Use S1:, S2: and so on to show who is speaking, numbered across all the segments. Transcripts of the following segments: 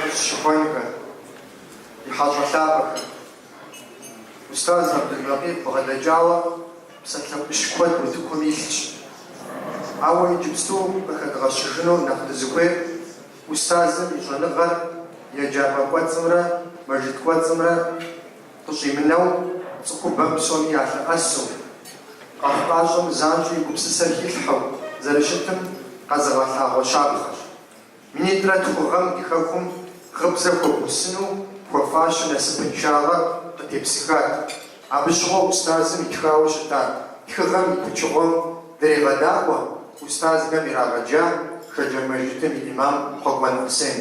S1: нэфӏ зыщыхуэнхэ, ди хьэщӏэ лъапӏэхэ. Устаз Абдулбакъий бгъэдэкӏауэ псалъэ ӏущ куэд утыкум илъщ. Ауэ иджыпсту къыхэдгъэщыжыну нэхъ дызыхуейр устазым и щӏэныгъэр еджапӏэ кӏуэцӏымрэ мэжыт кӏуэцӏымрэ къыщӏимынэу цӏыхубэм псоми ялъэӏэсу, къэхъукъащӏэм занщӏэу и гупсысэр хилъхьэу зэрыщытым къэзыгъэлъагъуэ щапхъэщ. Минитӏрэ тху гъэм ди хэкум гъыбзэ хуэбусыну хуэфащэ насыпыншагъэ къытепсыхат. Абы щыгъуэ устазым итхауэ щыта тхыгъэм и пычыгъуэм дрегъэдаӏуэ устазхэм ирагъэджа Шэджэм мэжджытым и ӏимам Хъуэкӏуэн Арсен.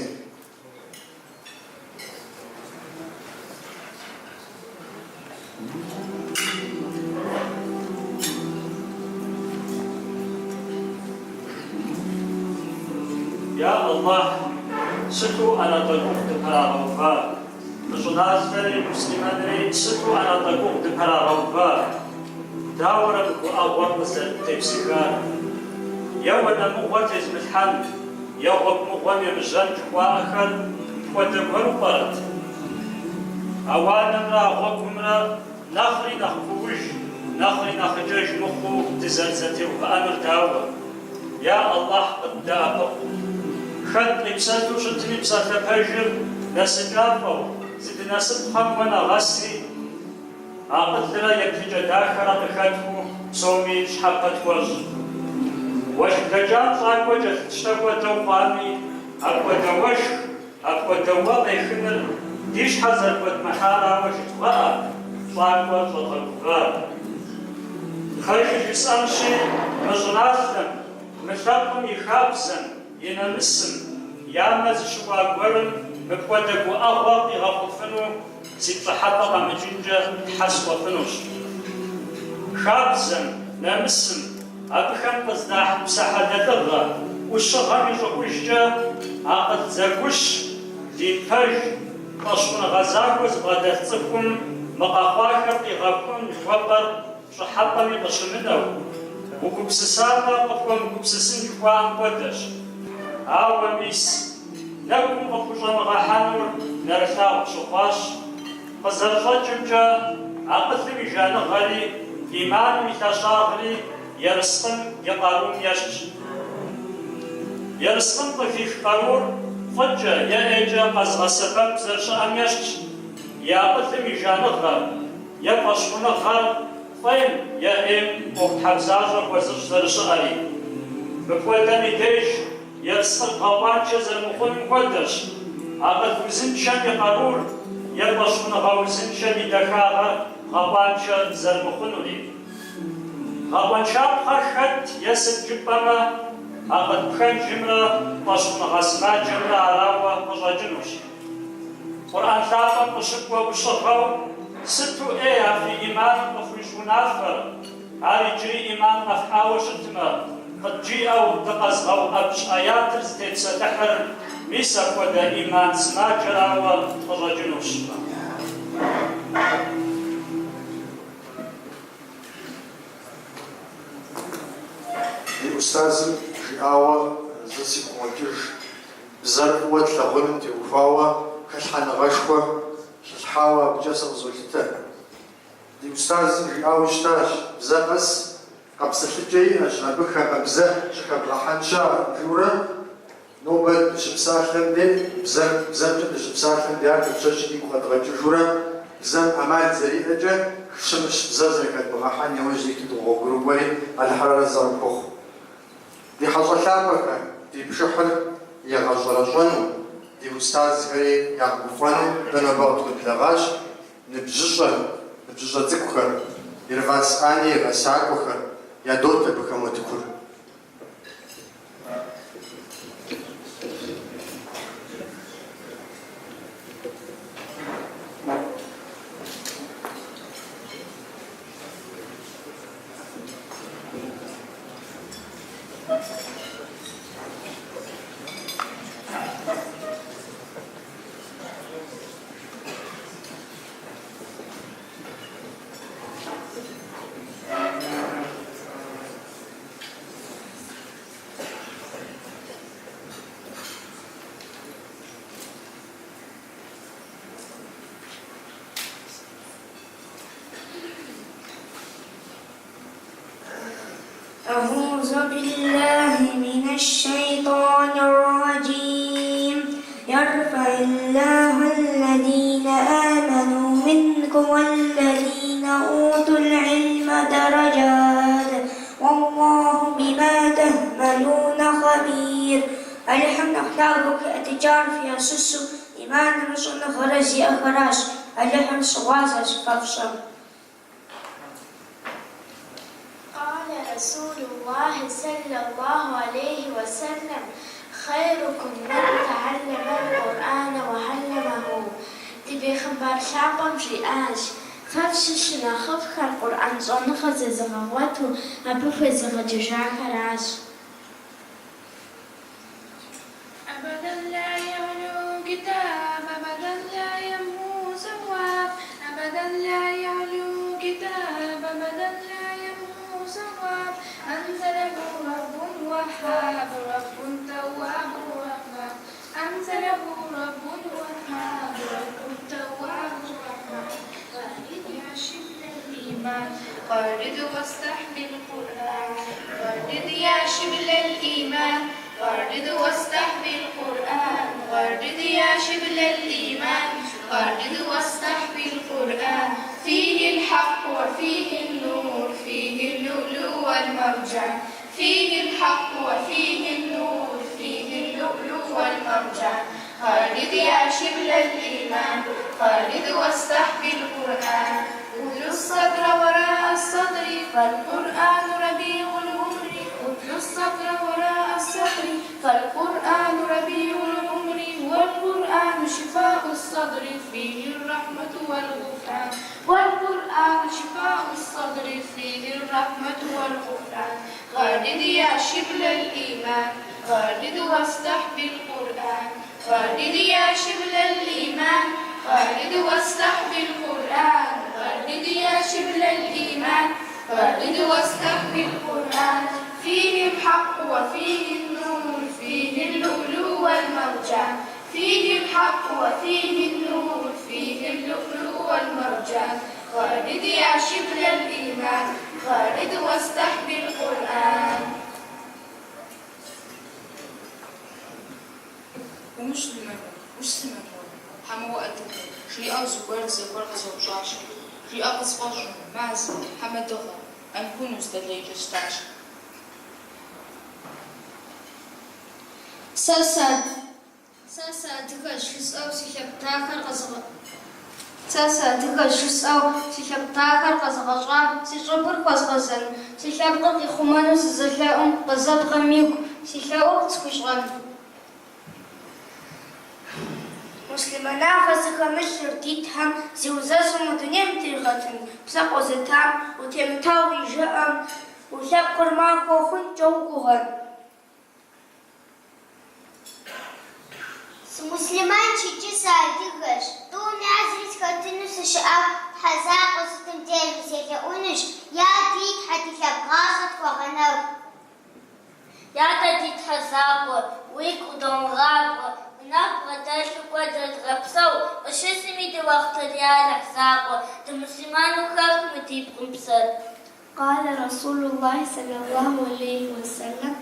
S2: Я Аллахь, сыту ӏэнатӏэ гугъу дыпэрагъэува? Мы щӏыналъэри муслъымэнри сыту ӏэнатӏэ гугъу дыпэрагъэува? Дауэрэ мы гуӏэгъуэр къызэрыттепсыхар? Е уанэ мыгъуэ тезмылъхьэн, е гъуэгу мыгъуэм емыжьэн жыхуаӏэхэр мыпхуэдэ гуэру пӏэрэт? А уанэмрэ а гъуэгумрэ нэхъри нэхъ кууж, нэхъри нэхъыкӏэж мыхъуу дызэрызэтеувыӏэнур дауэ? Я Аллахь, къыддэӏэпыкъу! Хэт къипсэлъу щытми псалъэ пэжыр нэсыкӏафӏэу, зыдынэсыпхъэм уэ нэгъэси, Акъылрэ еплъыкӏэ дахэрэ къыхэтхыу псоми щхьэпэ тхуэщӏ. Уэшх блэкӏам щӏакӏуэ кӏэлъытщтэ хуэдэу хъуами, апхуэдэ уэшх, апхуэдэ уэ къехыныр ди щхьэ зэрыхуэдмыхьарауэ жыдвгъэӏэ, щӏакӏуэр щӏэдгъэгувар. Пэжыр жысӏэнщи, мы щӏыналъэм, мы лъэпкъым и хабзэм, и нэмысым, я мэ зыщыхуа гуэрым мыпхуэдэ гуӏэгъуэ къигъэхъуфыну си пщӏыхьэпӏэ къэмыкӏынкӏэ тхьэ сӏуэфынущ. Хабзэм, нэмысым, абыхэм къыздахь псэхьэлэлыгъэ, ӏущыгъэм ищӏыӏужкӏэ акъыл зэгущ, дин пэж, фӏэщхъуныгъэ захуэ зыбгъэдэлъ цӏыхум мы къэхъуахэр къигъэхъун жыхуэпӏэр Пщӏыхьэпӏэми къыщымынэу, угупсысамэ, къыпхуэмыгупсысын жыхуаӏэм хуэдэщ. Ауэ, мис, нэгум къыпхущӏэмыгъэхьэнур нэрылъагъу щыхъуащ. Къызэрыщӏэкӏымкӏэ, акъылым и жаныгъэри, ӏиманым и лъэщагъри ерыскъым и къарум ещхьщ. Ерыскъым къыхих къарур фӏыкӏэ е ӏейкӏэ къэзыгъэсэбэп зэрыщыӏэм ещхьщ и акъылым и жаныгъэр, Е фӏэщхъуныгъэр фӏейм е ӏейм ӏуэхутхьэбзащӏэ хуэзыщӏ зэрыщыӏэри. Мыпхуэдэм и деж ерыскъыр бгъэкъуаншэ зэрымыхъунум хуэдэщ, акъыл узыншэм и къарур е фӏэщхъуныгъэ узыншэм и дахагъэр бгъэкъуаншэ зэрымыхъунури. Гъэкъуэншапхъэр хэт е сыт жыпӏэмэ, акъыл пхэнжымрэ фӏэщхъуныгъэ сымаджэмрэ арауэ къыщӏэкӏынущ. Къурӏэн лъапӏэм къыщыкӏуэ ӏущыгъэу, Сыту ӏей а фи ӏиманым къыфхуищӏ унафэр, ар иджыри ӏиман къэфхьауэ щытмэ, къыджиӏэу дыкъэзыгъэуӏэбжь ӏэятыр зытепсэлъыхьыр мис апхуэдэ ӏиман сымаджэрауэ къыщӏэкӏынущ.
S1: Ди ӏустазым жиӏауэ зы сигу къокӏыж. Бзэр фӏыуэ тлъагъуным теухуауэ хэлъхьэныгъэшхуэ хилъхьауэ абыкӏэ сыкъызолъытэ. Ди ӏустазым жиӏауэ щытащ, бзэ къэс къэпсэлъыкӏэ иӏэщ, абы хамэбзэ щыхэбгъэхьэн щыӏэкъым, жиӏэурэ нобэ дыщыпсалъэм де, бзэр, бзэмкӏэ дыщыпсалъэм де ар дапщэщи дигу къэдгъэкӏыжурэ бзэм ӏэмал зэриӏэкӏэ щымыщ бзэ зэрыхэдмыгъэхьэн яужь диту дыкъогъуэгурыкӏуэри, Алыхьыр арэзы къытхухъу. Ди хьэщӏэ лъапӏэхэр, ди пшыхьыр ягъэщӏэрэщӏэну, ди устазхэри ягъэгуфӏэну дэ нобэ къытхуеблэгъащ ныбжьыщӏэ, ныбжьыщӏэ цӏыкӏухэр, Ервас Ане и гъэсакӏуэхэр, ядот абыхэм утыкур.
S3: بالله من الشيطان الرجيم يرفع الله الذين آمنوا منكم والذين أوتوا العلم درجات والله بما تعملون خبير. Алыхьым нэхъ лъагэу хиӏэтыкӏар фэ фщыщу ӏиманрэ щӏэныгъэрэ зиӏэхэращ. Алыхьыр щыгъуазэщ фэ фщӏэм.
S4: قال رسول الله صلى الله عليه وسلم، خيركم من تعلم القرآن وعلمه. Ди бегъымбар лъапӏэм жиӏащ, Фэ фщыщу нэхъыфӏхэр Къурӏэн щӏэныгъэ зэзыгъэгъуэту абы хуезыгъэджэжахэращ.
S5: أبدا لا يعلو كتاب، أبدا لا يمحو صواب، أبدا لا يعلو كتاب، أبدا لا يمحو صواب، أنزله رب وهاب، رب تواب رحمن، أنزله رب وهاب، رب تواب رحمن. غرد يا شبل الإيمان، غرد واصدح بالقرآن، غرد يا شبل الإيمان، غرد واصدح بالقرآن، غرد يا شبل الإيمان، غرد واصدح بالقرآن، فيه الحق وفيه النور، فيه اللؤلؤ والمرجان، فيه الحق وفيه النور، فيه اللؤلؤ والمرجان. غرد يا شبل الإيمان، غرد واصدح بالقرآن، اتل الصدر وراء الصدر، فالقرآن ربيع العمر، اتل الصدر وراء الصدر، فالقرآن ربيع العمر، والقرآن شفاء الصدر، فيه الرحمة والغفران، والقرآن شفاء الصدر، فيه الرحمة والغفران. غرد يا شبل الإيمان، غرد واصدح بالقرآن، غرد يا شبل الإيمان، غرد واصدح بالقرآن، غرد يا شبل الإيمان، غرد واصدح بالقرآن، فيه الحق وفيه النور، فيه اللؤلؤ والمرجان، فيه الحق وفيه النور، فيه اللؤلؤ والمرجان. غرد يا شبل الإيمان، غرد واصدح بالقرآن.
S6: Умуслъымэну, услъымэну, хьэмэ уадыгэ? Жиӏэу зыгуэр зэгуэр къызэупщӏащ. Жиӏэ къысфӏэщӏу, мазэ, хьэмэ дыгъэ, ӏэнкуну зыдэлейкӏэ щытащ.
S7: Сэ сыадыгэщ жысӏэу си лъэпкъ дахэр къэзыгъэ. Сэ сыадыгэщ жысӏэу си лъэпкъ дахэр къэзыгъэщӏам си щӏыбыр хуэзгъэзэн, си лъэпкъыр къихъумэну сызэлъэӏум къызэбгъэм игу, си лъэӏур къысхуищӏэн.
S3: Муслъымэнагъэ зыхэмылъыр ди Тхьэм зиузэщӏу мы дунейм тригъэтын, псэ къозытам, утемытауэ и жыӏэм, уи лъэпкъыр махуэ хъункӏэ угугъэн.
S8: Сымуслъымэнщ икӏи сыадыгэщ. Тӏум язри схэтыну сыщыӏэху, Тхьэ закъуэ сытым дежи селъэӏунущ, Я ди Тхьэ, ди лъэпкъ гъащӏэ тхуэгъэнэху.
S9: Я дэ ди Тхьэ закъуэ, уигу къыдомыгъабгъэ, уи нэфӏ бгъэдэлъу куэдрэ дгъэпсэу, къыщысми ди уахътыр, я Алыхь закъуэ, дымуслъымэну хэх мы ди пкъым псэр.
S4: قال رسول الله صلى الله عليه وسلم،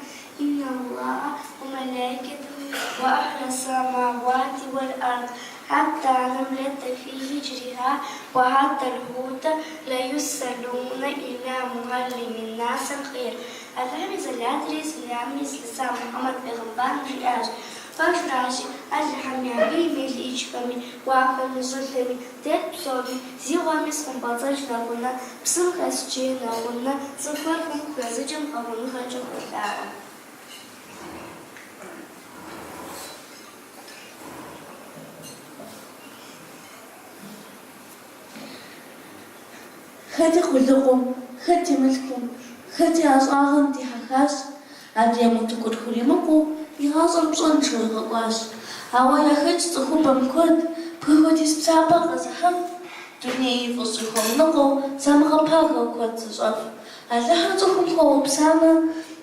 S4: إن الله وملائكته وأهل السماوات والأرض حتى النملة في حجرها وحتى الحوت ليصلون على معلم الناس الخير. Алыхьым и сэлятри и сэламри зылъыса Мухьэмэд бегъымбарым жиӏащ, Пэжращи, Алыхьыми, абы и мелыӏычхэми, уафэми, щӏылъэми, тет псоми, зи гъуэм ис хъумпӏэцӏэдж нэгъунэ, псым хэс джей нэгъунэ, цӏыхухэр фӏым къыхуезыджэм лъагъуныгъэкӏэ хуолъаӏуэ.
S10: Хэти къулыкъум, хэти мылъкум, хэти ӏэщӏагъэм дихьэхащ, адрейм утыкур хуримыкъуу и гъащӏэр пщӏэншэу игъэкӏуащ. Ауэ яхэтщ цӏыхубэм куэд, бгы хуэдиз псапэ къэзыхьыф, дунеи фӏыщӏи хуэмыныкъуэу, замыгъэпагэу куэд зыщӏэф. Алыхьыр цӏыхум хуэупсамэ,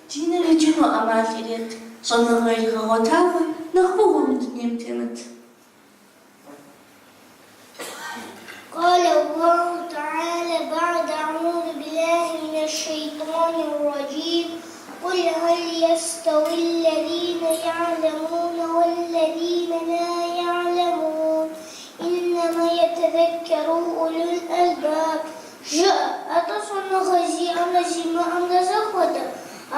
S10: диныр иджыну ӏэмал ирет, щӏэныгъэ иригъэгъуэтамэ, нэхъ фӏыгъуэ мы дунейм темыт.
S8: قال الله تعالى بعد أعوذ بالله من الشيطان الرجيم قل Жыӏэ, атӏэ щӏэныгъэ зиӏэмрэ зимыӏэмрэ зэхуэдэ?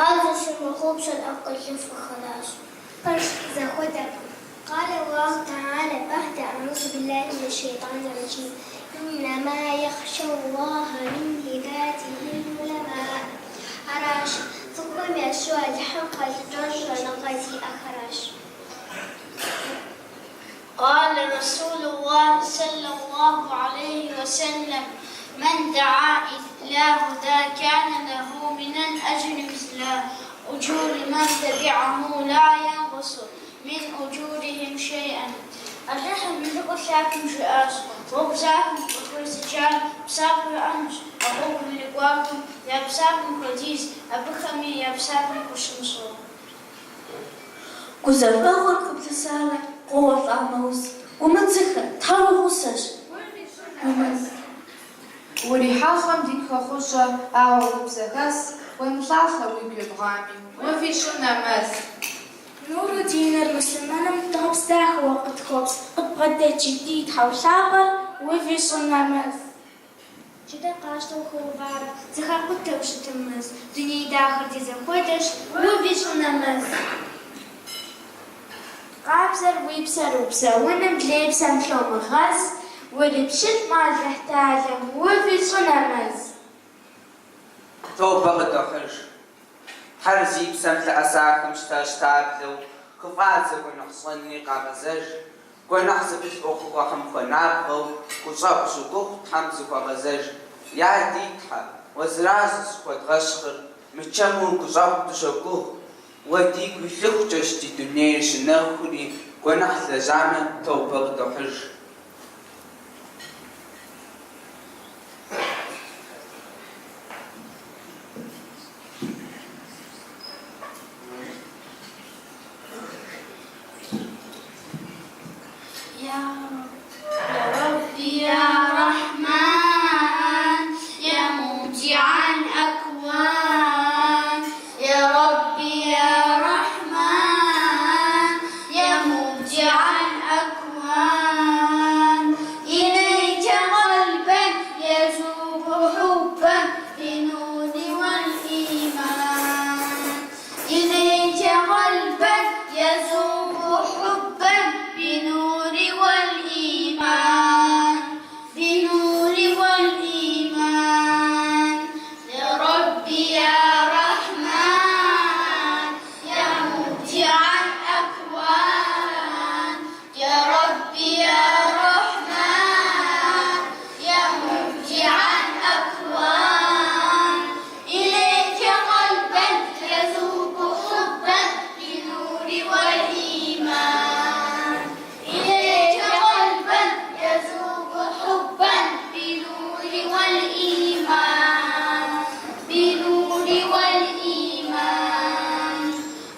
S8: Ар зыщымыгъупщэр акъылыфӏэхэращ.
S4: Пэжщ, зэхуэдэкъым. قال الله تعالى بعد أعوذ بالله من الشيطان الرجيم إنما يخشى الله من عباده العلماء. Аращ, цӏыхухэм ящыщу Алыхьым фӏэлӏыкӏыр щӏэныгъэ зиӏэхэращ.
S9: قال رسول الله صلى الله عليه وسلم من دعا إلى هدى كان له من الأجر مثل أجور من تبعه لا ينقص من أجورهم شيئا. Алыхьым и лӏыкӏуэ лъапӏэм жиӏащ, Гъуэгу захуэм къыхуезыджам псапэу иӏэнущ, а гъуэгум ирикӏуахэм я псапэм хуэдиз, абыхэми я псапэм хущымыщӏэу.
S10: Гузэвэгъуэр къыплъысарэ къоуэлӏамэ уз, умыдзыхэ, Тхьэр уи гъусэщ. Нэмэз.
S5: Урихьэщӏэм дигу хохъущӏэ, ауэ упсэхэс, уемылӏалӏэ уигу ебгъами, уви щӏы нэмэз.
S4: Нуру диныр муслъымэным дыгъэпс дахэу къытхуопс, къыдбгъэдэкӏи ди Тхьэу лъапӏэр, уви щӏы нэмэз. Джыдэ къащтэу хэуварэ, зэхакъутэу щытым мэз, дуней дахэр ди зэхуэдэщ, уви щӏы нэмэз.
S11: Къабзэр уи псэр упсэуным лей псэм лъомыгъэс, урипщылӏмэ Алыхьталэм, уви щӏы нэмэз.
S12: Тобэ къыдохьыж. Тхьэр зи псэм лъэӏэсахэм щтэӏэщтаблэу хыфӏадзэ гуэныхь щӏэнри къагъэзэж, гуэныхь зыпылъ ӏуэхугъуэхэм хуэнабгъэу гущӏэгъу щыгугъу Тхьэм зыхуагъэзэж. Я ди Тхьэ, уэ зыращ зыщӏыхуэдгъэщхъыр, мычэму уи гущӏэгъум дыщогугъ. Уэ дигу уилъыхукӏэщ ди дунейр щынэхури, гуэныхь длэжьамэ, тобэ къыдохьыж.
S9: يا ربي يا رحمن يا مبدع الأكوان يا ربي يا رحمن يا مبدع الأكوان إليك قلبا يذوب حبا بنور والإيمان إليك قلبا يذوب حبا بنور والإيمان بنور والإيمان يا ربي يا رحمن يا مبدع الأكوان يا ربي يا رحمن يا مبدع الأكوان إليك قلبا يذوب حبا بنور والإيمان إليك قلبا يذوب حبا بنور والإيمان بنور والإيمان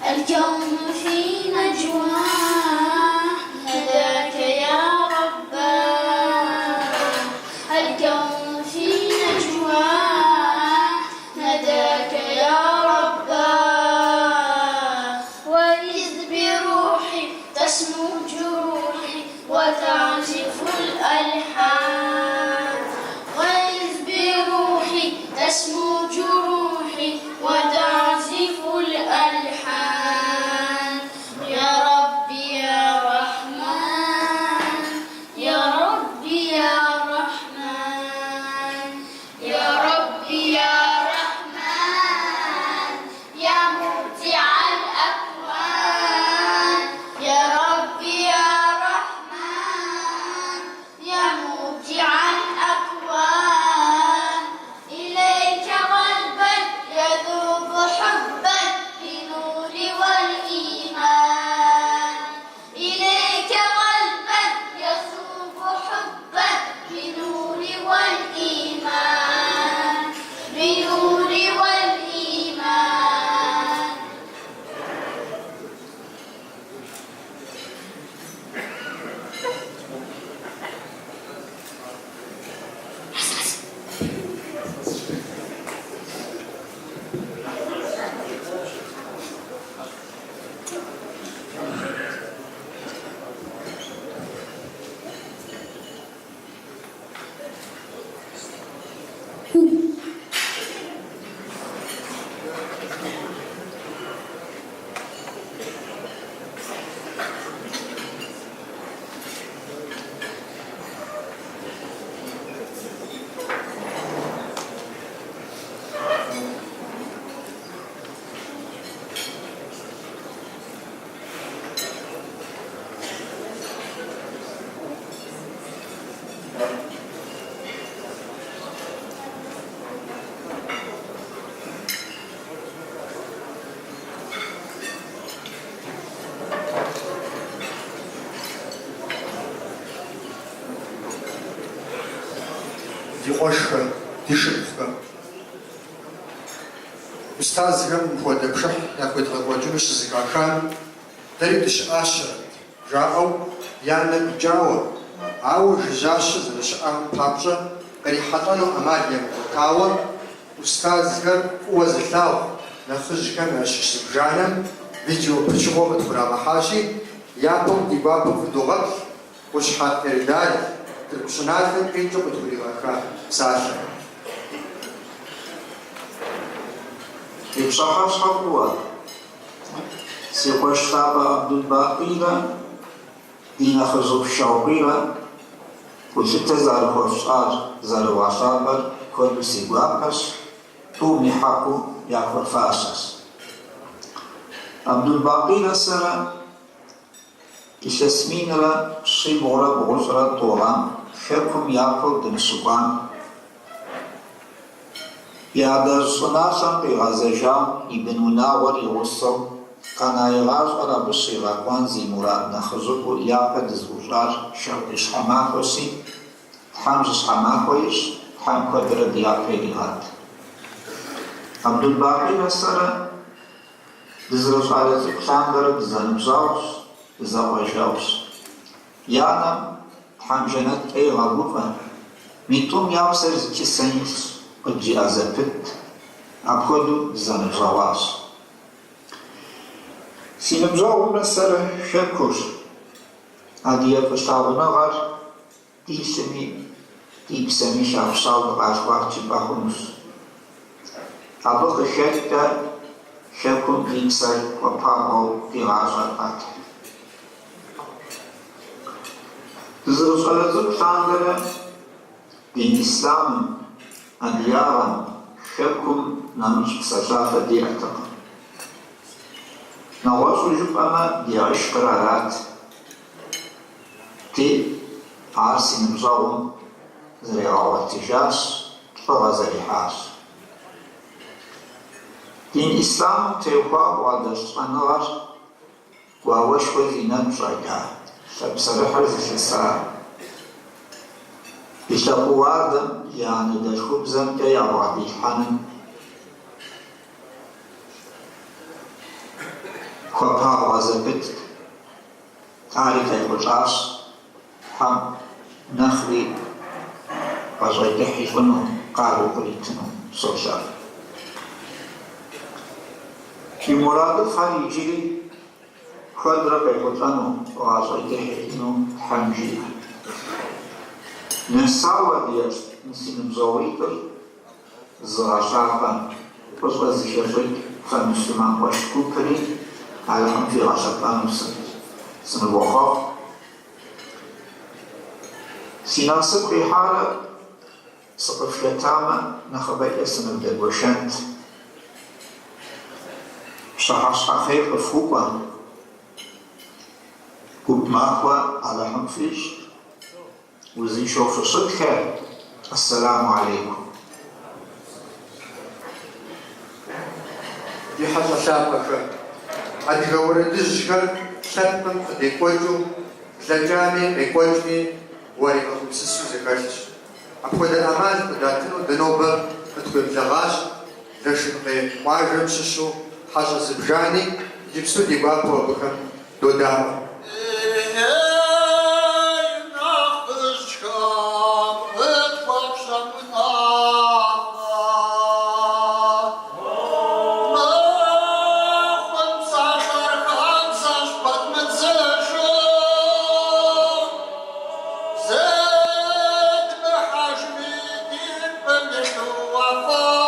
S9: الكون في نجواه هداك يا رباه الكون في نجواه هداك يا رباه وإذ بروحي تسمو جروحي وتعزف الألحان وإذ بروحي تسمو جروحي وتعزف الألحان يا ربي يا رحمن يا ربي يا رحمن يا ربي يا رحمن يا مبدع الأكوان يا ربي
S1: ди къуэшхэ, ди шыпхъухэ. Устазхэм мыпхуэдэ пшыхь яхуедгъэкӏуэкӏыну щызэхахам, дэри дыщыӏащэрэт, жаӏэу я нэ къикӏауэ, ауэ жыжьащэ зэрыщыӏэм папщӏэ кърихьэлӏэну ӏэмал ямыгъуэтауэ, устазхэр фӏыуэ зылъагъу нэхъыжьхэм ящыщ зыбжанэм видео пычыгъуэ къытхурагъэхьащи, япэу ди гуапэу фыдогъэплъ Къущхьэ Эрдал Тырку щӏыналъэм къикӏыу къытхуригъэха псалъэм.
S13: Фи пщыхьэщхьэ фӏыуэ, си къуэш лъапӏэ Абдулбакъирэ ди нэхъыжьыфӏ Шэукъирэ гулъытэ зэрыхуэфщӏар, зэрывгъэлъапӏэр куэду си гуапэщ, тӏуми хьэкъыу яхуэфащэщ. Абдулбакъирэ сэрэ Илъэс минрэ щибгъурэ бгъущӏрэ тӏу гъэм Хэкум япэу дыныщыкӏуам, и адэжь щӏыналъэм къигъэзэжам и бынунагъуэр и гъусэу къэна и гъащӏэр абы щигъэкӏуэн зи мурад нэхъыжьыфӏу япэ дызыӏущӏар Шэукъи Щхьэмахуэщи, Тхьэм жьыщхьэ махуэ ищӏ, Тхьэм куэдрэ ди япэ иригъэт. Абдулбакъирэ сэрэ Дызэрыщӏалэ цӏыкӏу лъандэрэ дызэныбжьэгъущ, дызэкъуажэгъущ. И анэм Тхьэм жэнэткӏэ игъэгуфӏэ, мы тӏум я псэр зы чысэм илъщ, къыджиӏэ зэпытт. Апхуэдэу дызэныбжьэгъуащ. Си ныбжьэгъумрэ сэрэ Хэкур, адыгэ фӏылъагъуныгъэр Ди лъыми, ди псэми хапщауэ дыкъалъхуат жыпӏэ хъунущ. Абы къыхэкӏкӏэ Хэкум ди псэр хуэпабгъэу ди гъащӏэр къэтхь. Дызэрыщӏалэ цӏыкӏу лъандэрэ дин ислъамым, адыгагъэм, Хэкум нэмыщӏ псэлъафэ диӏэтэкъым. Нэгъуэщӏу жыпӏэмэ, ди гӏышкъыр арат. Ти, ар си ныбжьэгъум зригъэгъуэтыжащ, лӏыгъэ зэрихьащ. Дин ислъамым теухуауэ бгъэдэлъ щӏэныгъэр гуауэшхуэ зи нэгу щӏэкӏа лъапсэрыхьыр зылъыса и лъэпкъ уардэм я анэдэлъхубзэмкӏэ ябгъэдилъхьэным хуэпабгъэ зэпытт. Ари къехъулӏащ, Тхьэм нэхъри гъащӏэ кӏыхь ищӏыну, къару къритыну солъэӏу. И мурадыфӏхэр иджыри куэдрэ къехъулӏэну, гъащӏэ кӏыхь иӏэну Тхьэм жиӏэ. Нэсауэ адыгэлӏ мы си ныбжьэгъуитӏыр зыгъэлъапӏэ, фӏыщӏэ зыхэщӏыкӏ фэ муслъымэн къуэш гупри Алыхьым фигъэлъэпӏэну сынывохъуэхъу. Си насып къихьарэ сыкъыфхэтамэ, нэхъыбэкӏэ сынывдэгуэшэнт. Пщыхьэщхьэ хъер къыфхукӏуэ, гуп махуэ Алыхьым фищӏ. Узыншэу фыщытхэ, Ассаламу алейкум.
S1: Ди хьэщӏэ лъапӏэхэ, адыгэ уэрэдыжьхэр лъэпкъым къыдекӏуэкӏыу, блэкӏами къекӏуэкӏми уаригъэгупсысу зэхэлъщ. Апхуэдэ ӏэмал къыдатыну дэ нобэ къытхуеблэгъащ Лашынкъей къуажэм щыщу хьэщӏэ зыбжани, иджыпсту ди гуапэу абыхэм додаӏуэ.
S14: Ей, нэхъыжьхэм къытхуэфщӏ унафэ. Мыхъун псалъэр хабзэщ хуэдмыдзыжу. Зедмыхьэжми ди гум илъу а фӏыр.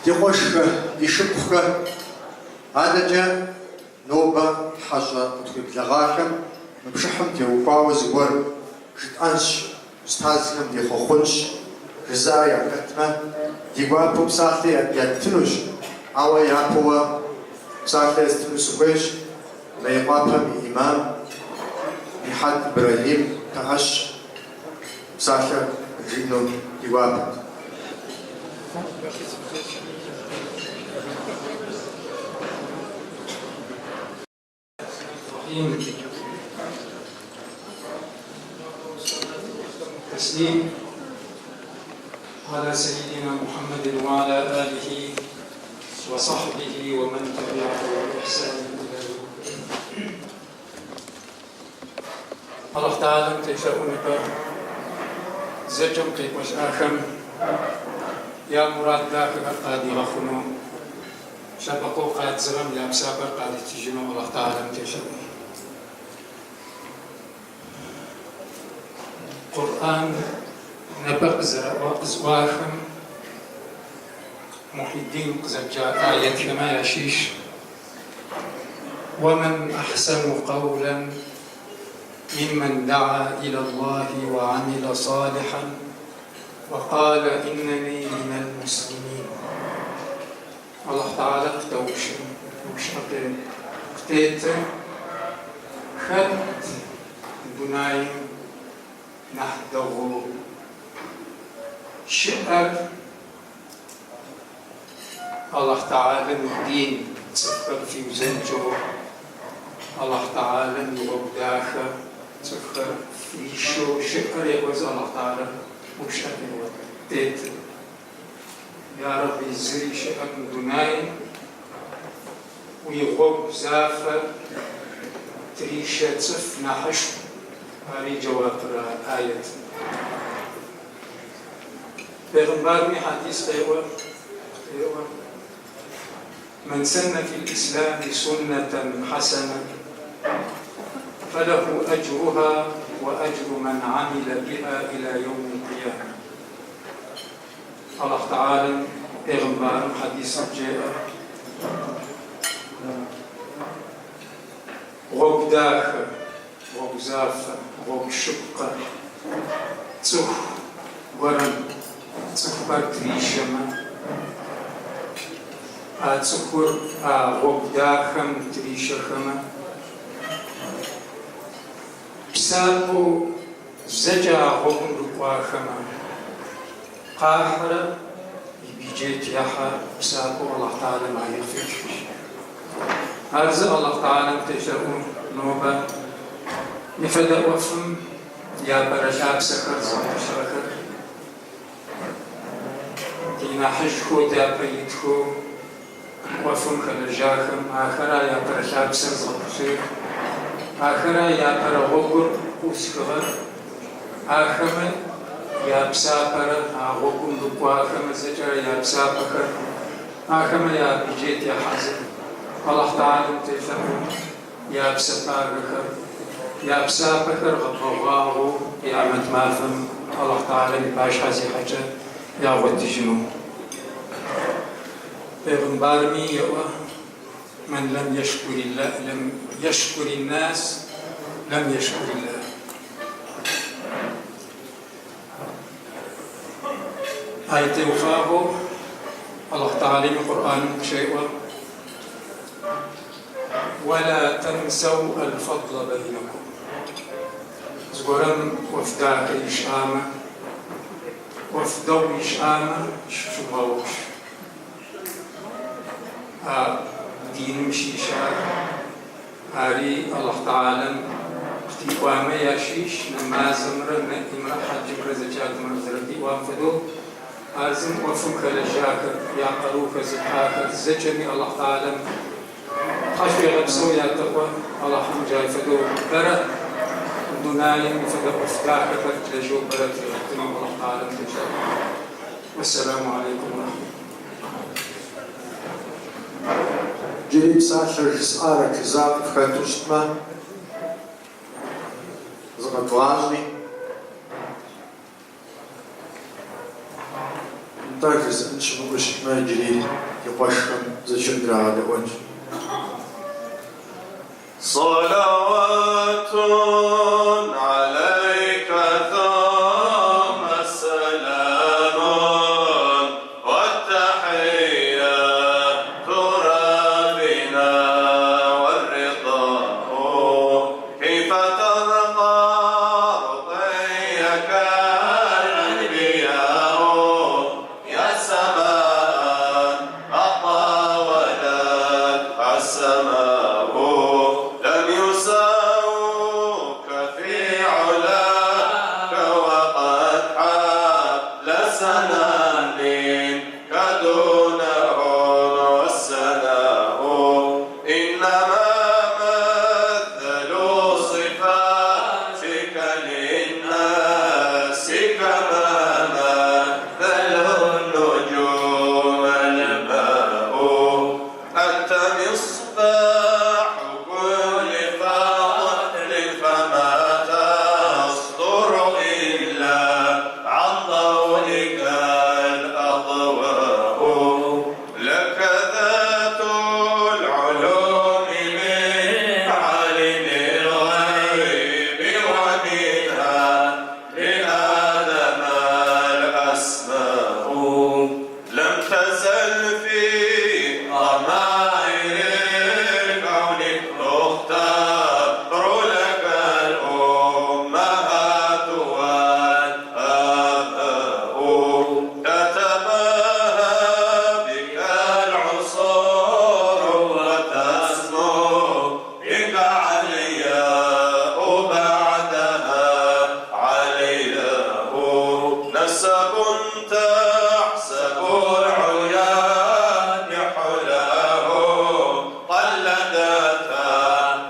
S1: Ди къуэшхэ, ди шыпхъухэ, адэкӏэ нобэ хьэщӏэ къытхуеблэгъахэм мы пшыхьым теухуауэ зыгуэр жытӏэнщ, устазхэм дехъуэхъунщ, жызыӏэ яхэтмэ, ди гуапэу псалъэ яттынущ, ауэ япэуэ псалъэ естыну сыхуейщ Мейкъуапэм и имам Нихьэт Ибрэхьим Пыӏэщ псалъэ жиӏэну ди гуапэт.
S15: تسليم على سيدنا محمد وعلى آله وصحبه ومن تبعه بإحسان إلى يوم الدين. Аллахь Тэхьалэм телъэӏун ипэ зэкӏэм къекӏуэлӏахэм я мурад дахэхэр къадигъэхъуну, лъэбакъуэу къадзыгъэм я псапэр къаритыжыну Аллахь Тэхьалэм телъэӏун. Къурӏэн нэпэ къызэӏуахэм Мухьиддин къызэджа аетхэмэ ящыщ Уэмэн ахьсэну къэулэн миммэн даӏа илаллахи уэ амилэ салихьэн уэ къалэ иннэни минэл муслимин. Аллахь Тэхьалэ къытэупщӏын упщӏэ къытеты, Хэт дунаим нахь дэгъоу щыӏэр? Аллахь Тэхьалэм идин цӏыфхэр фиузэнкӏэу, Аллахь Тэхьалэм игъогу дахэ цӏыфхэр фишэу щыӏэр еӏозэ Аллахь Тэхьалэм упщӏэ къытеты. Ярэби, зыри щыӏэм дунаим уигъогу зафэ тырищэ цӏыф нахьышӏу, ари джэуапыр а аетым. Пегъымбарми хьадис къеӏо, къеӏо, Мэн сэннэ фил ислами суннэтэн хьэсэнэ, фэлэху аджруха уэ аджру мэн амилэ биха иля йоумил къиямэ. Аллахь Тэхьалэм пегъымбарым хьэдисым жеӏэ, Гъуэгу дахэ, гъуэгу зафэ, гъуэгу щыпкъэ цӏыху гуэрым цӏыхухэр тришэмэ, а цӏыхур а гъуэгу дахэм тришэхэмэ, псапэу Зэкӏэ а гъуэгум рыкӏуахэмэ, къахьрэ и бюджет ехьэ псапэу Аллахь Тэхьалэм ари къыфетхыж. Ар зы Аллахь Тэхьалэм телъэӏу нобэ мыфэдэ ӏофым япэрэ лъапсэхэр зыгъэтӏылъыгъэхэр ди нахьыжьхэу дяпэ итхэу ӏофым хэлэжьахэм ахэра япэрэ лъапсэр зыгъэтӏылъыр, ахэра япэрэ гъогур ӏузыхыгъэр, ахэмэ япсапэрэ а гъогум рыкӏуахэмэ зэкӏэрэ япсапэхэр ахэмэ ябюджет ехьазыр. Аллахь Тэхьалэм телъэӏу япсэ пагэхэр, япсапэхэр гъэбэгъуагъэу къиямэт мафэм Аллахь Тэхьалэм и пашхьэ зихьэкӏэ ягъотыжьынэу. Пегъымбарми еӏо, Мэн лэм ешкурилла, лэм ешкурин-нас, лэм ешкурилла. Ай теуфагъэу Аллахь Тэхьалэм и Къурӏаным къыщеӏо. Уэла тэнсэу аль-фэдла бэйнэкум. Зыгуэрым ӏуэху дахэ ищӏамэ, ӏуэху дэгъу ищӏамэ, зыщывмыгъэгъупщ. А диным щыщ ар, ари Алыхь Тэхьэлам къытиӏуамэ ящыщ, нэмазымрэ, нэӏимрэ, хьэджымрэ, зэчатымрэ зэрытиӏуам фэдэу, ар зым ӏуэхум хэлэжьахэр, я къару хэзылъхьахэр зэкӏэми Алыхь Тэхьэлам Тхьэшъуегъэпсэу ятэӏо, Алахьым джай фэдэу бэрэ дунаим фэдэ ӏоф дахэхэр тлэжьэу бэрэ тигъэтынэу Алахь Тэхьалэм телъэӏу. Уэссэламу алейкум урэхьмэтуллахь.
S1: Иджыри псалъэ жысӏарэ жызыӏэ къыфхэту щытмэ, зыкъэдвгъащӏи. Нтӏэ, жызыӏэн щымыӏэу щытмэ, иджыри ди къуэшхэм зэчыр драгъэдэӏуэнщ.
S14: صلوات عليك ثم السلام والتحية ربنا والرضاء كيف ترقى رقيك الأنبياء يا سماء أطاولتها السماء لم يساووك في علاك وقد حل سنا منك دونهم والسناء إنما مثل صفاتك للناس كما مثل النجوم الماء أنت مصباح كل فضل فما تصدر إلا عن ضوئك الأضواء لك ذات العلوم من عالم الغيب ومنها لآدم الأسماء لم تزل في ضمائر الكون تختار لك الأمهات والآباء تتباهى بك العصور وتسمو بك علياء بعدها علياء نسب تحسب العيان حلاه قلدتها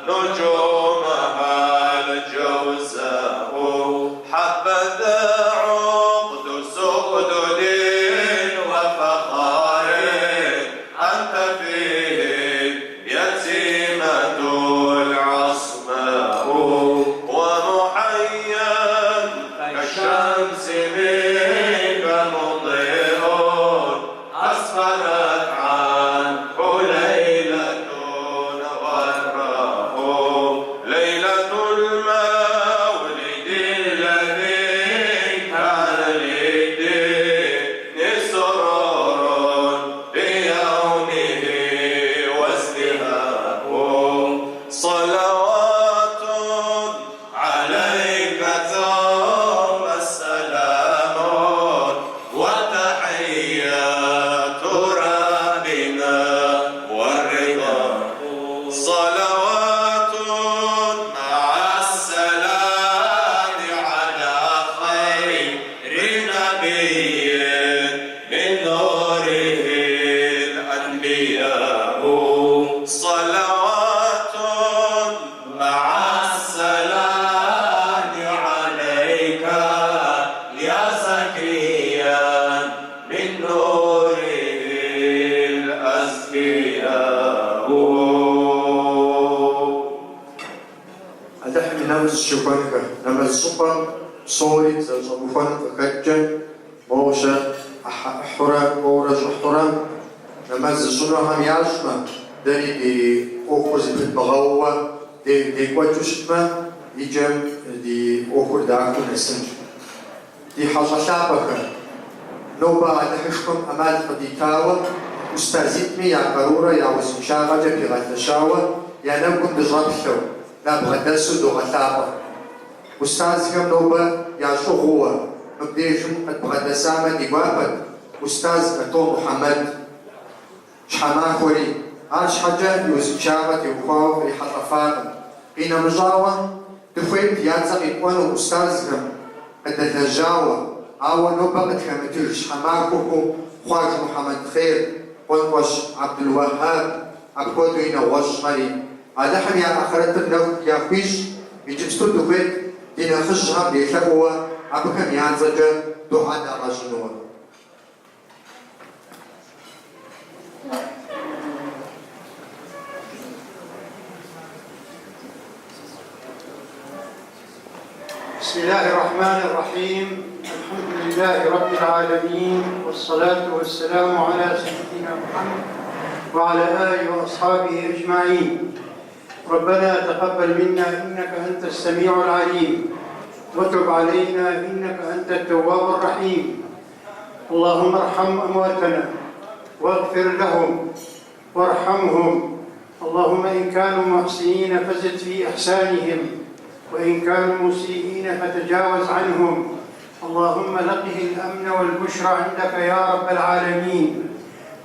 S14: نجومها الجوزاء حبذا عقد سؤدد وفخار أنت فيه يتيمة العصماء ومحيا كالشمس منك مضيء أسفرت عنه ليلة غراء ليلة المولد الذي كان للدين سرور بيومه وازدهاء صلوات عليك ثم السلام وتحيات ربنا والرضا صلوات مع السلام على خير نبي من نوره الأنبياء صلوات مع السلام عليك يا زكريا من نوره الأزكياء
S1: Алыхьым и нэфӏ зыщыхуэнхэ, нэмэз щӏыпӏэм псори дызэрыщӏэмыхуэным къыхэкӏкӏэ, моуэ-щэ ӏыхьэ-ӏыхьурэ кӏуэурэ щӏыхьурэ нэмэз зыщӏынухэм ящӏмэ, дэри ди ӏуэхур зэпыдмыгъэууэ декӏуэкӏыу щытмэ, и кӏэм ди ӏуэхур дахэу нэсынщ. Ди хьэщӏэ лъапӏэхэ, нобэ Алыхьышхуэм ӏэмал къыдитауэ, ӏустазитӏми я къарурэ я узыншагъэкӏэ пигъэлъэщауэ. я нэгум дыщӏэплъэу, дабгъэдэсу догъэлъапӏэ. Устазхэм нобэ ящӏыгъууэ мыбдежым къыдбгъэдэсамэ ди гуапэт устаз Като Мухьэмэд Щхьэмахуэри, арщхьэкӏэ и узыншагъэ теухуауэ кърихьэлӏэфакъым. Къинэмыщӏауэ, дыхуейт я цӏэ къитӏуэну устазхэм къыдэлэжьауэ, ауэ нобэ къытхэмытыж щхьэмахуэхэу Хъуаж Мухьэмэд-Хъер, Къуэнкъуэщ Абдулуэхьаб, апхуэдэуи нэгъуэщӏхэри. Алыхьым я ахърэтыр нэху яхуищӏ, иджыпсту дыхуейт ди нэхъыжьхэм делъэӏууэ абыхэм я цӏэкӏэ дугьэ дагъэщӏынуэ.
S14: بسم الله الرحمن الرحيم الحمد لله رب العالمين والصلاة والسلام على سيدنا محمد وعلى آله وأصحابه أجمعين ربنا تقبل منا إنك أنت السميع العليم وتب علينا إنك أنت التواب الرحيم اللهم ارحم أمواتنا واغفر لهم وارحمهم اللهم إن كانوا محسنين فزد في إحسانهم وإن كانوا مسيئين فتجاوز عنهم اللهم لقه الأمن والبشرى عندك يا رب العالمين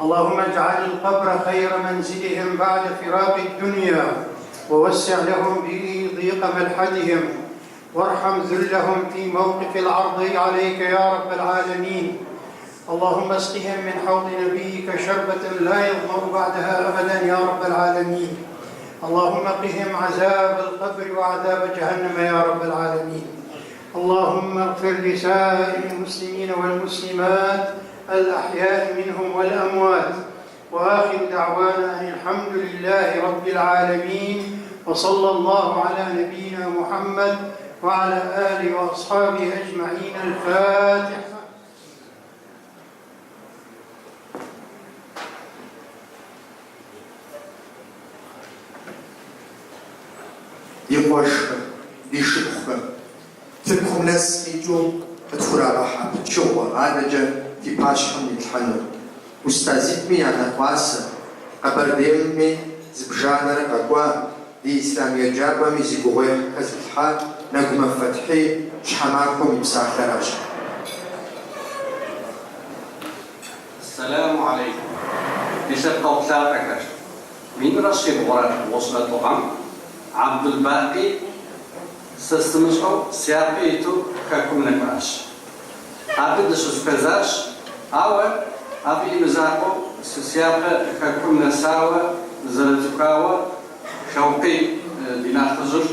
S14: اللهم اجعل القبر خير منزلهم بعد فراق الدنيا ووسع لهم به ضيق ملحدهم وارحم ذلهم في موقف العرض عليك يا رب العالمين اللهم اسقهم من حوض نبيك شربة لا يظمأ بعدها أبدا يا رب العالمين اللهم قهم عذاب القبر وعذاب جهنم يا رب العالمين اللهم اغفر لسائر المسلمين والمسلمات الأحياء منهم والأموات وآخر دعوانا أن الحمد لله رب العالمين وصلى الله على نبينا محمد وعلى آله وأصحابه أجمعين الفاتحة
S1: Ди къуэшхэ, ди шыпхъухэ, Тыркум нэс къикӏыу къытхурагъэхьа пычыгъуэ адэкӏэ фи пащхьэм итлъхьэнур. Устазитӏми я нэӏуасэ, Къэбэрдейми зыбжанэрэ къэкӏуа, ди ислъам еджапӏэми зи гугъуехь хэзылъхьа Нэгумэ Фэтхьи Щхьэмахуэм и псалъэращ.
S16: Сэлам алейкум, ди лъэпкъэгъу лъапӏэхэр. Минрэ щибгъурэ бгъущӏрэ тӏу гъэм Абдулбакъи сэ сымыщӏэу сяпэ иту хэкум нэкӏуащ. Абы дыщызэхуэзащ, ауэ абы и мызакъуэу сэ сяпэ хэкум нэсауэ зэрыцӏыхуауэ Шэукъи ди нэхъыжьыр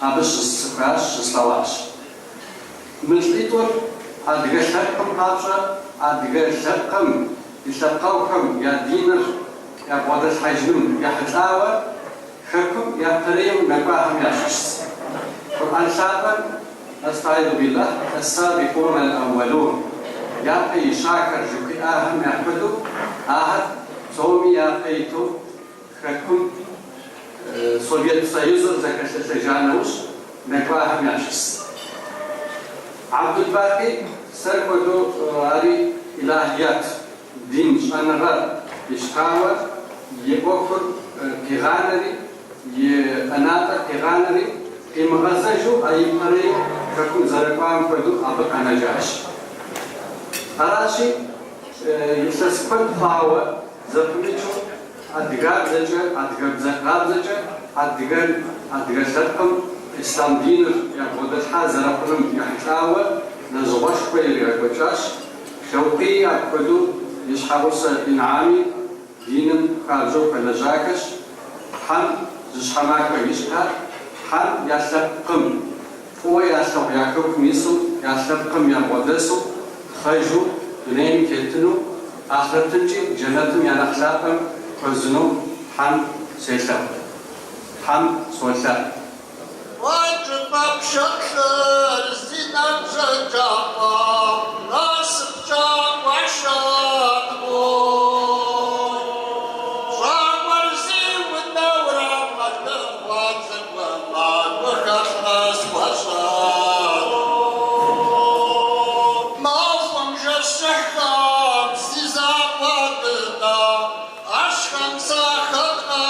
S16: абы щысцӏыхуащ, щыслъэгъуащ. Мы лӏитӏур адыгэ лъэпкъым папщӏэ адыгэ лъэпкъым и лъэпкъэгъухэм я диныр ябгъэдэлъхьэжыным ехьэлӏауэ хэкум япэрейуэ нэкӏуахэм ящыщщ. Къурӏэн лъапӏэм Астаиду биллах, Ас-сабикъун аль-аууалун, япэ ищахэр жыхуиӏахэм яхуэдэу ахэр псоми япэ иту хэкум Совет Союзыр зэхэлъэлъэжа нэужь нэкӏуахэм ящыщщ. Абдулбакъи сэр хуэдэу ари илахият дин щӏэныгъэ ищтауэ и ӏуэхур пигъанэри, и ӏэнатӏэр пигъанэри, къимыгъэзэжу а ипэрей хэкум зэрыкӏуам хуэдэу абы къэнэжащ. Аращи, илъэс куэд хъуауэ зэпымычу адыгабзэкӏэ, адыгэбзэ къабзэкӏэ адыгэр, адыгэ лъэпкъым ислъам диныр ябгъэдэлъхьа зэрыхъуным ехьэлӏауэ лэжьыгъэшхуэ иригъэкӏуэкӏащ. Шэукъии апхуэдэу и щхьэгъусэ Инӏами диным хуабжьу хуэлэжьахэщ. Тхьэм жьыщхьэмахуэ ищӏхэ, Тхьэм я лъэпкъым фӏыуэ ялъагъу я хэкум ису, я лъэпкъым ябгъэдэсу, тхъэжу дунейм тетыну, ахърэтымкӏи джэнэтым я нэхъ лъапӏэм хуэзыну Тхьэм селъэӏу. Тхьэм солъэӏу.
S14: Къуэкӏыпӏэ пшэплъыр зи нэм щӏэкӏакъуэ, насыпкӏэ гуэшат уой. Щӏакӏуэр зи унэурэ мэлыхъуэ цӏыкӏум гухэлъ къысхуэщӏат. Махуэм жэщ кӏыхьхэм си закъуэ дыдэ, ӏэщхэм сахэткъэ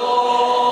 S14: уой.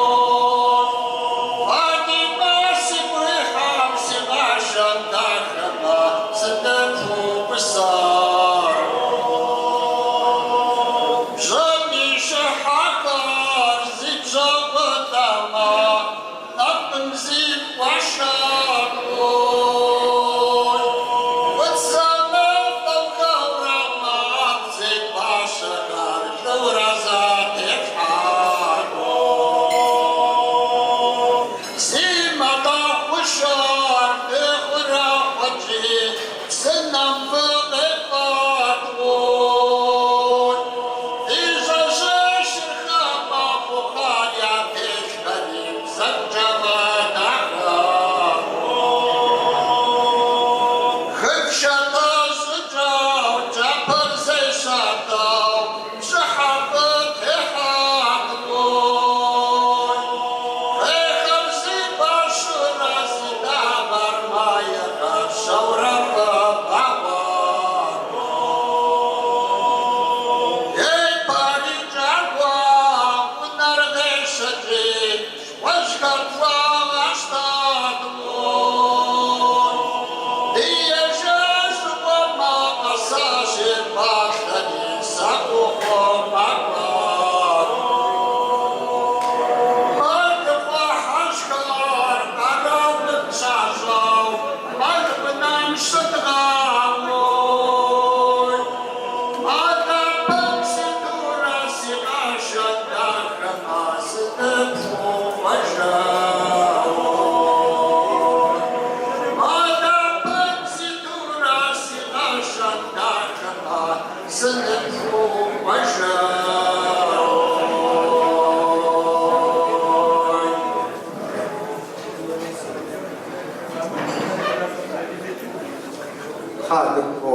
S1: Тхьэ, тӏэкӏу мо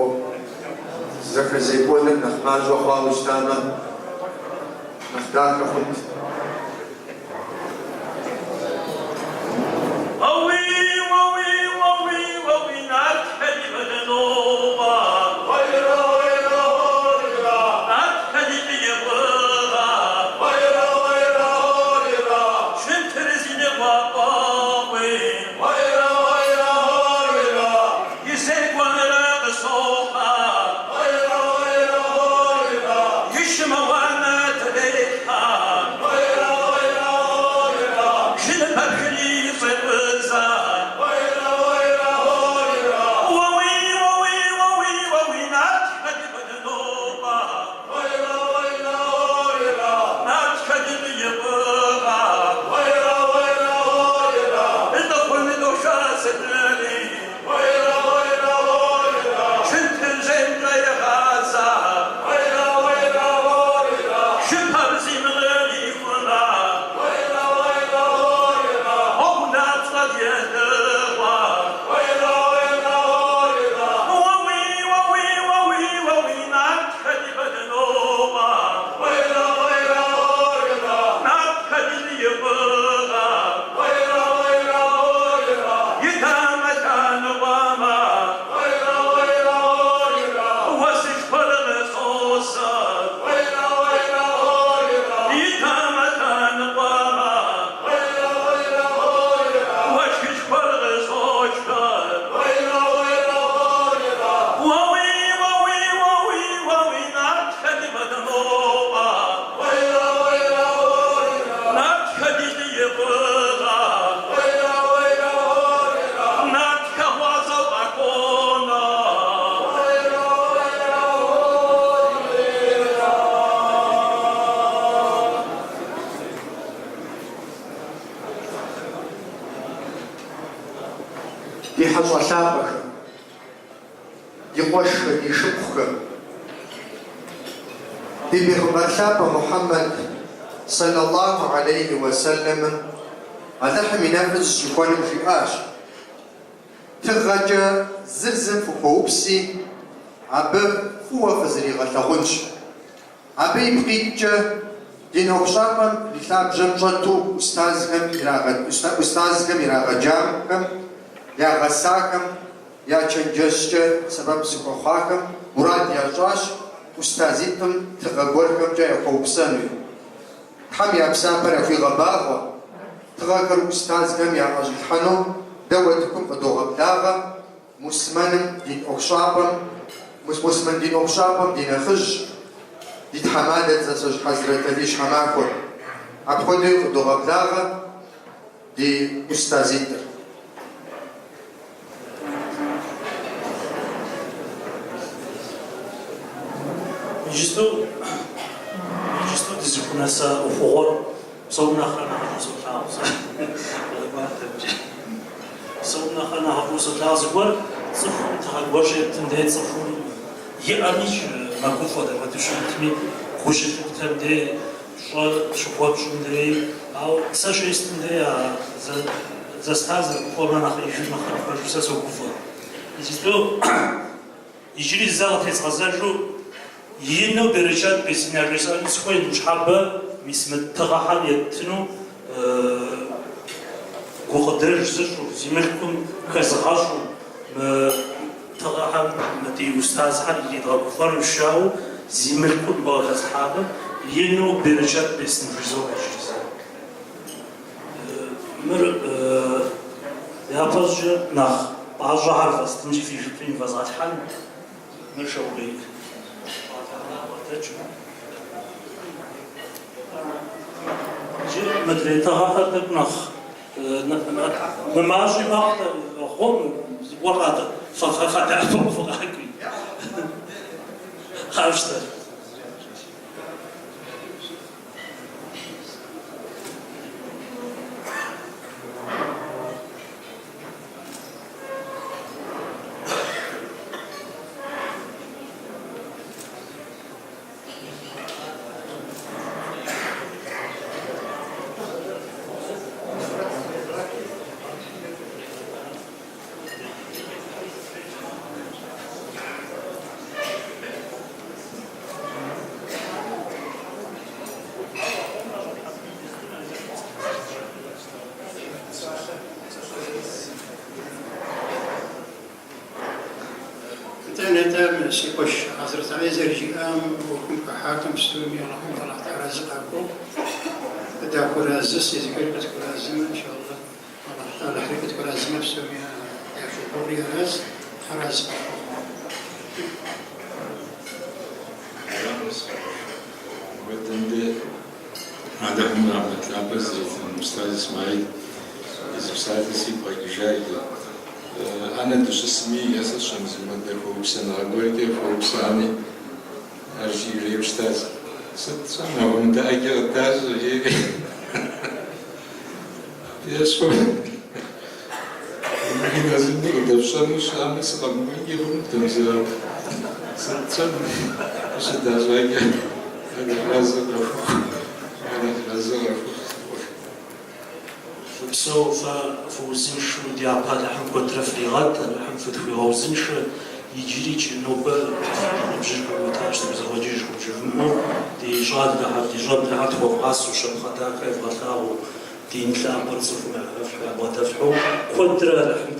S1: зэхэзекӏуэныр нэхъ мащӏэ хъуауэ щытамэ, нэхъ дахэ хъунт. Ди хьэщӏэ лъапӏэхэ, ди къуэшхэ, ди шыпхъухэ, ди бегъымбар лъапӏэ Мухьэммэд сэллаллаху алейхи уэсэллэмым Алыхьым и нэфӏыр зыщыхуэным жиӏащ, Тыгъэкӏэ зыр зым фыхуэупси, абы фӏыуэ фызэригъэлъагъунщ. Абы ипкъ иткӏэ дин ӏуэхущӏапӏэм и лъабжьэм щӏэту ӏустазхэм ирагъэджахэм, ягъэсахэм, я чэнджэщкӏэ сэбэп зыхуэхъуахэм мурад ящӏащ ӏустазитӏым тыгъэ гуэрхэмкӏэ яхуэупсэнуи. Тхьэм я псапэр яхуигъэбагъуэ, тыгъэхэр ӏустазхэм яӏэщӏилъхьэну дэ уэтыкум къыдогъэблагъэ. Муслъымэным дин ӏуэхущӏапӏэм, Муслъымэн дин ӏуэхущӏапӏэм ди нэхъыжь, ди тхьэмадэ Дзасэжь Хьэзрэталий Щхьэмахуэр. Апхуэдэуи къыдогъэблагъэ ди ӏустазитӏыр.
S2: Иджысту, иджысту дызыхунэса ӏуэхугъуэр псом нэхърэ нэхъыфӏу солъагъу сэ. Къызэкӏуатэмкӏэ. Псом нэхърэ нэхъыфӏу солъагъу зыгуэр цӏыхум тыгъэ гуэр щептым дей цӏыхум иӏэмикӏ мэгуфӏэ дапхуэдэу щымытми, гу щылъыптэм дей, пщӏэ щыхуэпщӏым дей. Ауэ сэ щестым дей а зэстар зэрыгуфӏэмрэ нэхъ ӏеижу нэхърэ пэжу сэ согуфӏэ. Иджысту иджыри зэ къытезгъэзэжу ину берычэт бесын яжесӏэну сыхуей ныщхьэбэ мис мы тыгъэхэр еттыну гукъыдэж зыщӏу, зи мылъкум хэзыгъэщӏу мы тыгъэхэм мы ди устазхэр иридгъэгуфӏэнущ жаӏэу зи мылъкум бгъэхэзылъхьахэм ину берычэт бесын жызоӏэ иджыри зэ. Мыр япэщӏыкӏэ нэхъ пӏащӏэхэр фэстынщи фи жыпым ивэзгъэлъхьэн, мыр Шэукъей къабгъэдэкӏыу. Иджы мыдрей тыгъэхэр тӏэкӏу нэхъ мымащӏи мэхъу, гъум зыгуэр къадэӏэпыкъу фыкъакӏуи. Къафщтэ.
S14: Атӏэ, си къуэш Хьэзрэт Алий зэрыжиӏам ӏуэхум хыхьахэм псоми Алыхьым Алыхь арэзы къахуохъу. Дахуэразы, езыхэри къытхуэразымэ, иншаллах, Алыхьри къытхуэразымэ псоми ящогугъри аращ, арэзы къахуохъу.
S17: Апхуэдэм де Алыхьым рахьмэт лъапӏэр зритын Устаз Исмаил и зы псалъэ сигу къэкӏыжа иджы. ӏэнэ дыщысми, е сэ сщӏэм зыхуэдэ хуэупсэныгъэ гуэркӏэ хуэупсами, ар жиӏэрейуэ щытащ. Сыт сщӏэн, апхуэмыдэ ӏэджэ къыдащӏ, жери. Абы ещхьу магазиныр къыдэпщӏэну щыӏэмэ, сыкъэмыкӏуэнкӏи хъунутэкъым сэ. Сыт сщӏэн, къыщыдащӏакӏэ, Алыхь разы къахухъу, Алыхь разы къахухъу.
S2: Фыпсэу, фэ фыузыншэу дяпэ Алыхьым куэдрэ фригъэт, Алыхьым фытхуигъэузыншэ, иджырикӏ нобэ ди ныбжьыр хэкӏуэтащ, дыхузэфӏэкӏыжкъым жывмыӏэу, ди щӏалэхэр, ди щӏэблэхэр тхуэвгъасэу, щапхъэ дахэ евгъэлъагъуу, дин лъапӏэр цӏыхум яхэфлъхьэу, ябгъэдэфлъхьэу, куэдрэ Алыхьым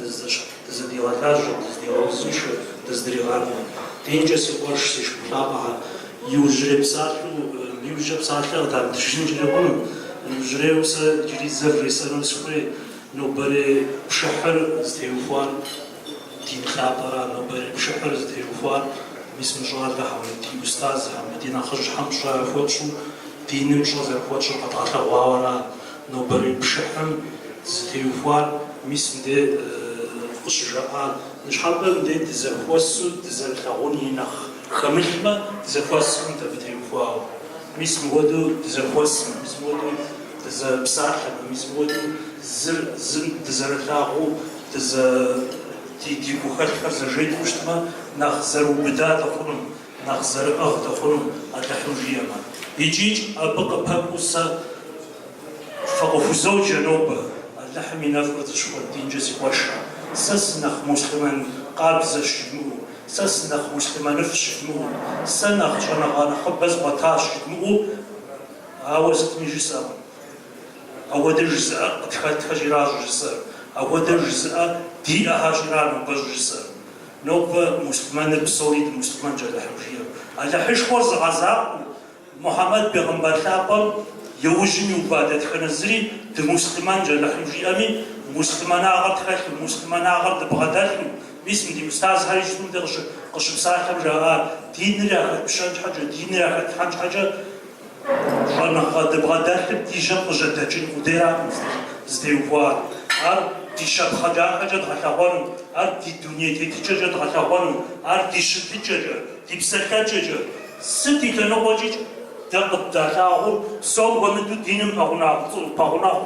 S2: дызэдигъэлажьэ, дыздигъэузыншэ, дыздригъакӏуэ. Динкӏэ си къуэш, си шыпхъу лъапӏэхэр, иужьрей псалъэу, иужькӏэ псалъэ къыдамытыжынкӏэри хъуну, иужьрейуэ сэ иджыри зэ вжесӏэну сыхуей, нобэрей пшыхьыр зытеухуар дин лъапӏэра, нобэрей пшыхьыр зытеухуар мис мы щӏалэхэм, ди устазхэм, ди нэхъыжьхэм пщӏэ яхуэтщӏу, диным пщӏэ зэрыхуэтщӏыр къэдгъэлъэгъуауэра, нобэрей пшыхьым зытеухуар мис мыдей къыщыжаӏар. Ныщхьэбэ мыдей дызэхуэсу дызэрылъагъун и нэхъ хэмылъмэ, дызэхуэскъым абы теухуауэ. Мис мыхуэдэу дызэхуэсмэ, мис мыхуэдэу дызэпсалъэмэ, мис мыхуэдэу зыр зым дызэрылъагъуу дызэ ди гухэлъхэр зэжетӏэу щытмэ, нэхъ зэрыубыда дыхъуну, нэхъ зэрыӏыгъ дыхъуну Алыхьым жиӏэмэ. Икӏикӏ абы къыпэкӏуэу сэ фыкъыхузоджэ нобэ, Алыхьым и нэфӏыр зыщыхуэн динкӏэ си къуэшхэ. Сэ сынэхъ муслъымэн къабзэщ жыдмыӏэу, сэ сынэхъ муслъымэныфӏщ жыдмыӏэу, сэ нэхъ щӏэныгъэ нэхъыбэ згъуэтащ жыдмыӏэу, ауэ сытми жысӏэкъым. Ауэдэ жызыӏэ къытхэтхэщ ара щӏыжысӏэр, ауэдэ жызыӏэ диӏэхэщ ара нобэ щӏыжысӏэр. Нобэ муслъымэныр псори дымуслъымэнщ Алыхьым жиӏэм. Алыхьышхуэр зыгъэзакъуэу, Мухьэмэд бегъымбар лъапӏэм и ужьым иува дэтхэнэ зыри дымуслъымэнщ Алыхьым жиӏэми, муслъымэнагъэр тхэлъу, муслъымэнагъэр дыбгъэдэлъу, мис мы ди устазхэри щыту мыдэ къыщыпсалъэм жаӏар, диныр яхэтпщэн щхьэкӏэ, диныр яхэтлъхьэн щхьэкӏэ, Щӏэныгъэ дыбгъэдэлъым ди жьэм къыжьэдэкӏын къудейракъым зытеухуар. Ар ди щапхъэ дахэкӏэ дгъэлъэгъуэну, ар ди дуней тетыкӏэкӏэ дгъэлъэгъуэну, ар ди щытыкӏэкӏэ, ди псэлъэкӏэкӏэ, сыт и лъэныкъуэкӏи дэ къыддалъагъур, псом хуэмыдэу диным пэгъунэгъу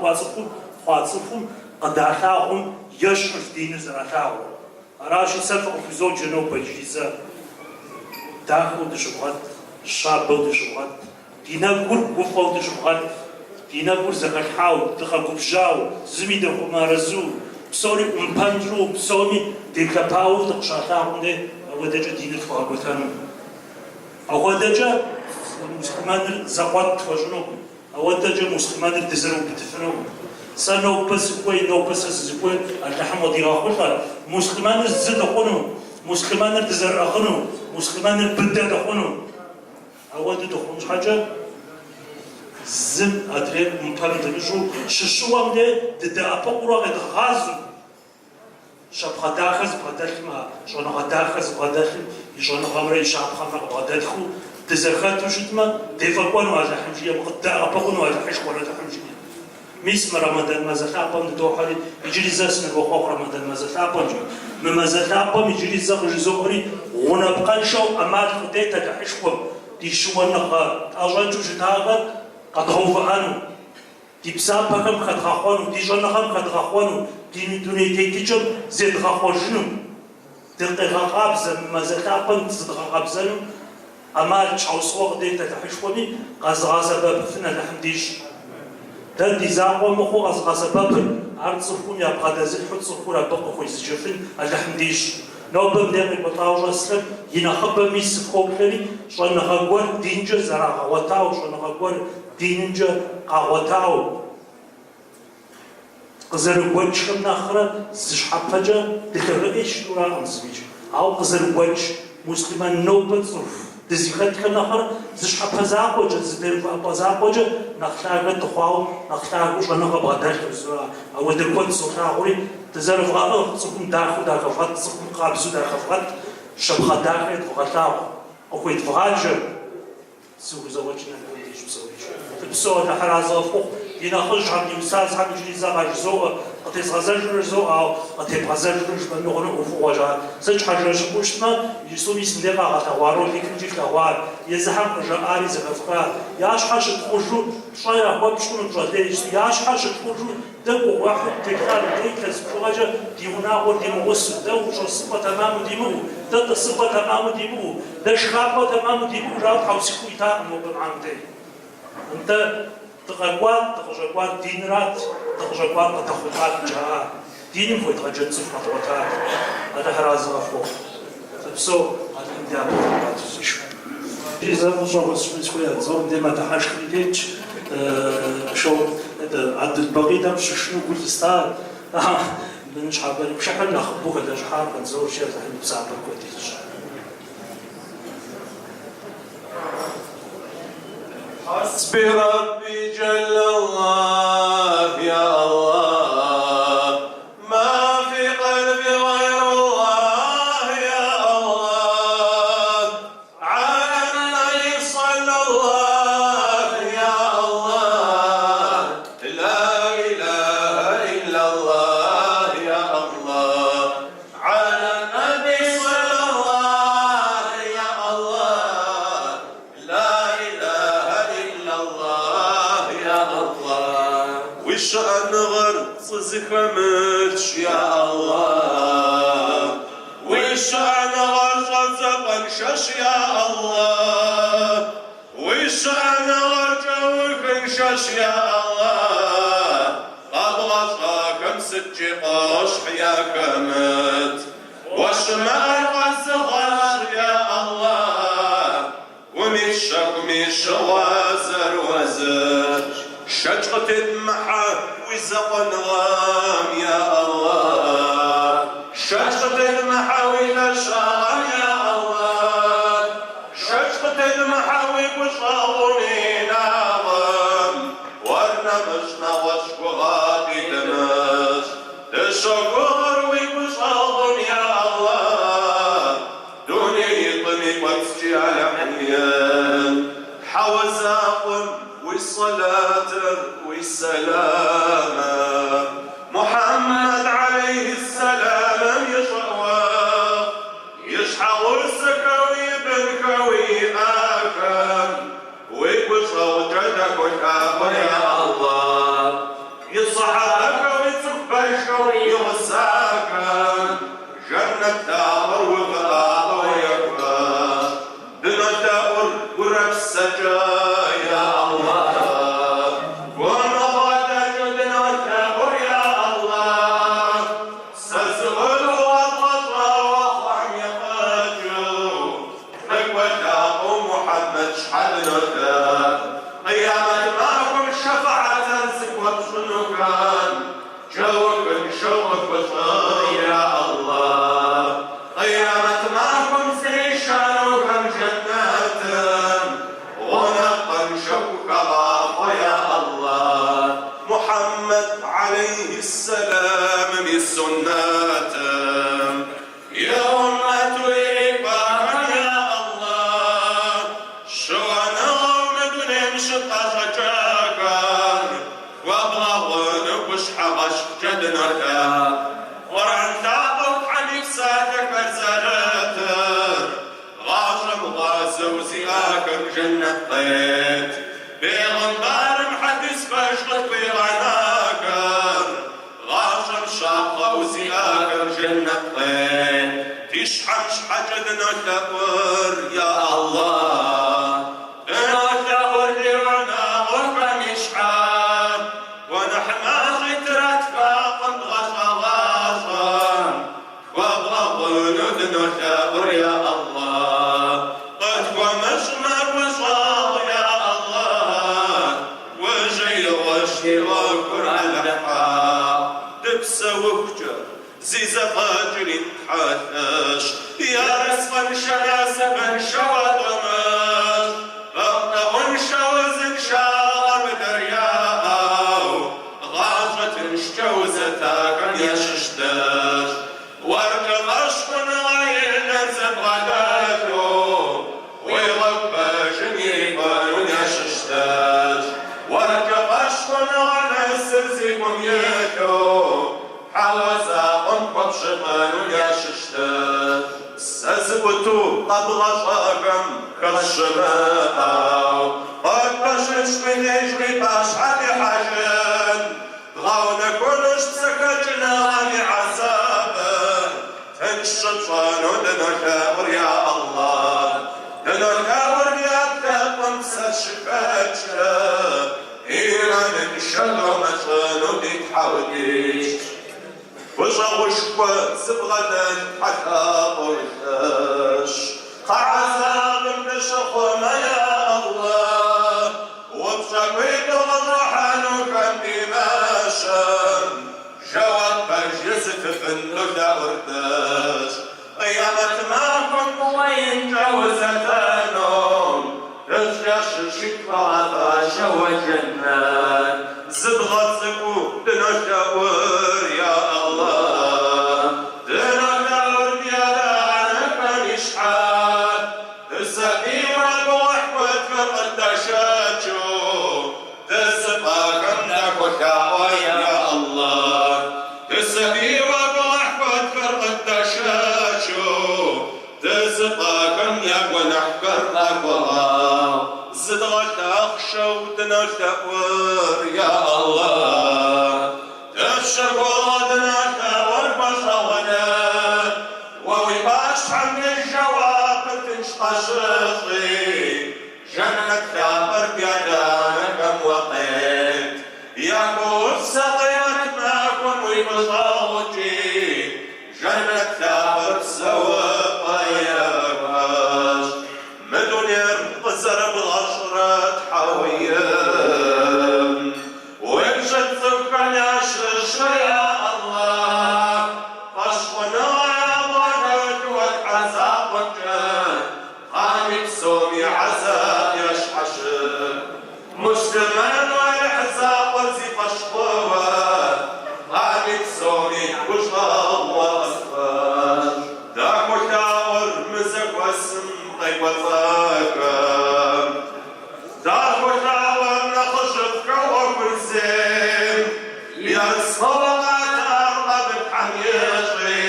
S2: хъуа цӏыхум къыдалъагъум ещхьущ диныр зэралъагъур. Аращи, сэ фыкъыхузоджэ нобэ иджыри зэ. Дахэу дыщывгъэт, щабэу дыщывгъэт, ди нэгур гуфӏэу дыщывгъэт, ди нэгур зэхэлъхьауэ, дыкъэгубжьауэ, зыми дыхуэмыарэзыу, псори ӏумпэм тщӏыу, псоми делъэпауэу дыкъыщалъагъум де ауэдэкӏэ диныр тхуэгъэкӏуэтэнукъым. Ауэдэкӏэ муслъымэныр зэкъуэт тхуэщӏынукъым. Ауэдэкӏэ муслъымэныр дызэрыубыдыфынукъым. Сэ нобэ сыхуей, нобэ сэ сызыхуейр Алыхьым къыдигъэхъулӏэ. Муслъымэныр зы дыхъуну, муслъымэныр дызэрыӏыгъыну, муслъымэныр быдэ дыхъуну. Ауэдэ дыхъун щхьэкӏэ зым адрейр ӏумпэм дымыщӏу, щыщыуэм де дыдэӏэпыкъурэ къедгъэгъазэу. Щапхъэ дахэ зыбгъэдэлъым, а щӏэныгъэ дахэ зыбгъэдэлъым и щӏэныгъэмрэ и щапхъэмрэ къыбгъэдэтхыу дызэхэту щытмэ, дефӏэкӏуэну Алыхьым жиӏэм, къыддэӏэпыкъуну Алыхьышхуэр Алыхьым жиӏэм. Мис мы Рэмэдан мазэ лъапӏэм дыдохьэри, иджыри зэ сынывохъуэхъу Рэмэдан мазэ лъапӏэмкӏэ. Мы мазэ лъапӏэм иджыри зэ къыжызоӏэри, гъунапкъэншэу ӏэмал къыдет Алыхьышхуэм ди щыуэныгъэ тӏэщӏэкӏыу щытахэр къэдгъэувыӏэну. Ди псапэхэм хэдгъэхъуэну, ди щӏэныгъэм хэдгъэхъуэну, ди дуней тетыкӏэм зедгъэхъуэжыну, дыкъегъэкъабзэ, мы мазэ лъапӏэм зыдгъэкъэбзэну ӏэмал щхьэусыгъуэ къыдет Алыхьышхуэми, къэзыгъэсэбэпыфын Алыхьым дищӏ. Дэ ди закъуэ мыхъуу къэзыгъэсэбэпыр, ар цӏыхум ябгъэдэзылъхьэу цӏыхур абы къыхуезыджэфын Алыхьым дищӏ. Нобэ мыдей къекӏуэлӏауэ щӏэсхэм и нэхъыбэми сыхоплъэри, щӏэныгъэ гуэр динкӏэ зэрагъэгъуэтауэ, щӏэныгъэ гуэр динымкӏэ къагъуэтауэ, къызэрыгуэкӏхэм нэхърэ зы щхьэпэкӏэ дылъагэӏейщ жытӏуракъым зымикӏ, ауэ къызэрыгуэкӏ. Муслъымэн нобэ цӏыху дызыхэтхэм нэхърэ зы щхьэпэ закъуэкӏэ, зы дэувыӏэпӏэ закъуэкӏэ нэхъ лъагэ дыхъуауэ, нэхъ лъагэу щӏэныгъэ бгъэдэлъу жызоӏэ. Ауэдэ куэд солъагъури, дызэрывгъэӏыгъ, цӏыхум дахэу дахэвгъэт, цӏыхум къабзэу дахэвгъэт, щапхъэ дахэ едвгъэлъагъу, къыхуедвгъаджэ. Зыхузэфӏэкӏын Алыхьым дищӏ псорикӏ. Фыпсэу Алыхьыр арэзы къыфхухъу, ди нэхъыжьхэм, ди устазхэм иджыри зэ къажызоӏэ, къытезгъэзэжурэ жызоӏэ, ауэ къытебгъэзэжурэ жыпӏэми хъуну ӏуэхугъуэщ ар. Сыт щхьэкӏэ жыпӏэу щытмэ, иджыпсту мис мыдей къагъэлъэгъуа роликымкӏи флъэгъуар, езыхэм къыжаӏари зэхэфха, я щхьэ щытхъужу пщӏэ яхуэпщӏ хъуну пщӏэ лей иджыпсту, я щхьэ щытхъужу Дэ гугъуехьу ттелъар, дэ илъэс бжыгъэкӏэ ди унагъуэр димыгъусэу, дэ ущӏэсыпӏэ тэмаму димыӏэу, дэ тӏысыпӏэ тэмаму димыӏэу, дэ шхапӏэ тэмаму димыӏэу жаӏэу тхьэусыхэу итакъым нобэ мыхьэм дей. Нтӏэ, дыкъэкӏуат, дыкъыщӏэкӏуар динырат, дыкъыщӏэкӏуар къыдэхъулӏат жаӏа, диным хуедгъэджэн цӏыху къэдгъуэтат. Алыхьыр арэзы къыфхухъу. Фыпсэу, Алыхьым дяпэ фигъэт узыншэу. Иджыри зэ фӏыщӏэ хуэсщӏыну сыхуей Андзор мыдей мэдыхьэшхри тетщ. Шоу Абдулбакъий тӏэкӏу щышынэу гу лъыста. Мы ныщхьэбэрей пшыхьым нэхъыбэу хэлэжьыхьар Андзорщи, Алыхьым и псапэр куэд ищӏ.
S18: حسبي ربي جل الله يا الله ما في قلبي غير الله يا الله على النبي صلى الله يا الله لا إله إلا الله يا الله على النبي صلى الله يا الله لا إله إلا الله يا الله Уи щыӏэныгъэр пцӏы зыхэмылъщ, я Аллах. Уи щыӏэныгъэр щӏэдзапӏэншэщ, я Аллах. Уи щыӏэныгъэр кӏэухыншэщ, я Аллах. Къэбгъэщӏахэм сыткӏи къощхь яхэмыт. Уэ щымыӏэр къэзыгъэщӏ, я Аллах. Гуми щэхуми щыгъуазэр уэ зырщ. Шэч къытедмыхьэ уи закъуэныгъэм, я Аллах. Шэч къытедмыхьэ уи лъэщагъэм, я Аллах. Шэч къытедмыхьэ уи гущӏэгъум и инагъым. Уэр нэмыщӏ нэгъуэщӏ гугъапӏи дымыщӏ. Дыщогугъыр уи гущӏэгъум, я Аллах. Дунеитӏым и кӏуэцӏкӏи Алыхь ин. Тхьэуэ закъуэм уи сэлатыр, уи сэламыр. Мухьэммэд алейхи сэламым ищӏыӏуэ, и щхьэгъусэхэу, и бынхэу иӏахэм, уи гущӏэгъукӏэ дахуолъаӏуэ, я Аллах. И сэхьабэхэу, и цӏыху пэжхэу игъусахэм, жэнэт лъапӏэр увыӏапӏэу яхуэщӏ. Дынолъэӏур гурэ псэкӏэ, я Аллах. Гум бгъэдэкӏыу дынолъэӏур, я Аллах. Псэ зыӏуру къэбгъэщӏауэ хъуам ефӏэкӏыу, лӏыкӏуэ лъапӏэу Мухьэммэд щхьэ дынолъэӏу. Къиямэт махуэм шэфыӏэтыр зыхуэпщӏынухэм кӏэухыншэу къытхуэщӏ, я Аллах. Къиямэт махуэм зришэнухэм жэнэтым гъунапкъэншэу хэгъахъуэ, я Аллах. Мухьэммэд алейхи сэламым и суннэтым и ӏуммэту ирикӏуахэм, я Аллах, щыуэныгъэу мы дунейм щытӏэщӏэкӏахэр хуэбгъэгъуну гущхьэгъэщхъкӏэ дынолъэӏу. Къурӏэн лъапӏэу Тхьэм и псалъэхэр зэрытыр гъащӏэм гъуазэу зиӏахэм жэнэт къет. Бегъымбарым хьэдис пэж къытхуигъэнахэр гъащӏэм щапхъэу зиӏахэм жэнэт къет. Ди щхьэм щхьэкӏэ дынолъэӏур, я Аллах. Дынолъэӏур ди унагъуэхэми щхьэ. Гуэныхь мащӏи тратхакъым дгъэщӏа гъащӏэм. Тхуэбгъэгъуну дынолъэӏур, я Аллах. Къытхуэмыщӏмэ гущӏэгъу, я Аллах. Гужьеигъуэщ ди ӏуэхур Алыхь хьэкъ. Дыпсэухукӏэ. Зи зэфӏэкӏыр ин Тхьэ лъэщ, Ерыскъыншэ насыпыншэу думыщӏ, Бэӏутӏэӏуншэ узыншагъэ быдэр яӏэу, Гъащӏэ тыншкӏэ узэтахэм ящыщ дыщӏ. Уэркӏэ фӏэщхъуныгъэ иныр зыбгъэдэлъу, Уи гъуэгу пэжым ирикӏуэну ящыщ дыщӏ. Уэркӏэ фӏэщхъуныгъэ нэсыр зи гум илъу, Тхьэуэ закъуэм хуэпщылӏэну ящыщ дыщӏ. Псэ зыӏуту къэбгъэщӏахэм хэщӏ щымыӏэу, Къытпэщытщ уи деж уи пащхьэ дихьэжын. Дгъэунэхунущ псэхэкӏыныгъэм и гӏэзабыр, Тынш щыпщӏыну дынолъэӏур, я Аллах. Дынолъэӏур ди ӏэпкълъэпкъым псэр щыхэкӏкӏэ, Иманыншэ думыщӏыну ди Тхьэ удищӏ. Гущӏэгъушхуэ зыбгъэдэлъ Тхьэ лъапӏэу лъэщ. Кхъэ гӏэзабым дыщыхъумэ, я Аллах, Упщӏэ куэду къыщӏыхьэнухэм ди мащэм, Жэуап пэж езытыфын долъэӏур дыщӏ. Къиямэт махуэм фӏыгъуэ инкӏэ узэтэнум, Дыщӏ ящыщ хуэгъэфащэ уэ жэнэт. Зыдгъэцӏыкӏуу дынолъэӏур, я Аллах, Дынолъэӏур ди адэ-анэхэм и щхьэ. Дысабийуэ гугъуехь куэдхэр къыддашэчу, Дызыпӏахэм дахуолъаӏуэ, я Аллах. Дысабийуэ гугъуехь куэдхэр къыддашэчу, Дызыпӏахэм я гуэныхьхэр къахуэгъэгъу. Зыдгъэлъахъшэу дынолъэӏур, я Аллах. Дыпщогугъ дынолъэӏур гущӏэгъуну. Уэ уи пащхьэм деж жэуапыр тынш къащыщӏи, Жэнэт лъапӏэр ди адэ-анэхэм уэ къет. Яхуэупсэ къемэт махуэм уи гущӏэгъукӏи, Жэнэт лъапӏэр псэупӏэ яхуэщӏ. Мы дунейр къызэрыбгъэщӏрэ Тхьэуэ ин. Уепщӏыт цӏыхухэм ящыщу, я Аллах, Фӏэщхъуныгъэ ябгъэдэлъу уэ Тхьэ закъуэмкӏэ, Кхъэми псоми гӏэзаб ящхьэщых. Муслъымэну Алыхь закъуэр зи фӏэщ хъууэ, Кхъэми псоми гущӏэгъу уэ къытхуэщӏ. Дахуолъаӏуэр мы зэхуэсым къекӏуэлӏахэм. Дахуолъаӏуэр нэхъыжьыфӏхэу ӏуэхур зейм, Ерыскъыуэ къатар къабыл Тхьэм ищӏи,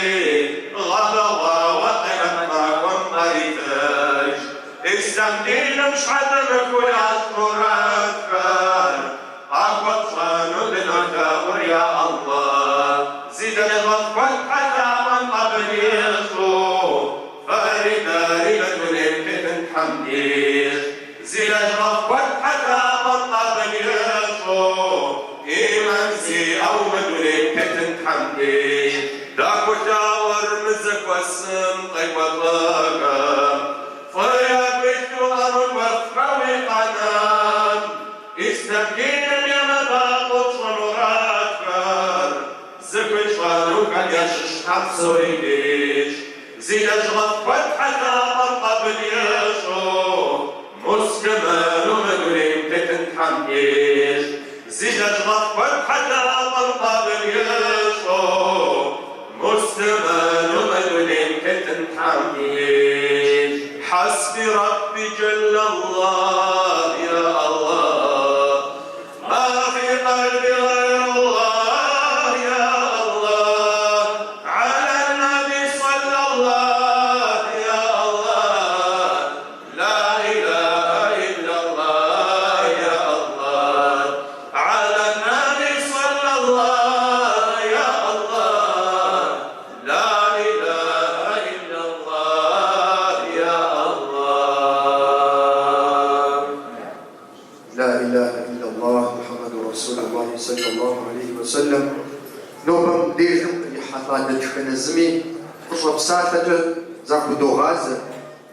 S18: Гъэбэгъуауэ къемэт махуэм къаритыж. Ислъам диным щхьэдэмыхыу ящӏ мурадхэр, Къахуэпщӏэну дынолъэӏур, я Аллах. Зи лэжьыгъэфӏ куэд Тхьэ лъапӏэм къабыл ищӏу, Фэри дэри мы дунейм тетын Тхьэм дищӏ. Зи лэжьыгъэфӏ куэд Тхьэ лъапӏэм къабыл ищӏу, Иман зиӏэу мы дунейм тетын Тхьэм дищӏ. Дахуолъаӏуэр мы зэхуэсым къекӏуэлӏахэм, Фӏы ягу илъу къэмыкӏуэфхэуи къэнам, Ислъам диным емыбакъуэу тщӏы мурадхэр, Зыхуищӏэнухэм ящыщ Тхьэм псори дищӏ. Зи лэжьыгъэфӏ куэд Тхьэ лъапӏэм къабыл ищӏу, Муслъымэну мы дунейм тетын Тхьэм дищӏ. Зи лэжьыгъэфӏ куэд Тхьэ лъапӏэм къабыл ищӏу, Муслъымэну мы дунейм тетын Тхьэм дищӏ. Хьэсби Рэбби джэллэ Аллах, я Аллах, Ма фи къэлби гъайруллах, я Аллах, Аля наби сэллэ Аллах, я Аллах, Ла илахэ илля Аллах, я Аллах, Аля наби сэллэ Аллах, я Аллах, Ла илахэ илля Аллах, я Аллах.
S1: Ла илахэ илля Аллах, Мухьэммэду Расулуллахи сэллаллаху алейхи уэ сэллэм. Нобэ мыбдежым кърихьэлӏа дэтхэнэ зыми фӏыщӏэ псалъэкӏэ захудогъазэ,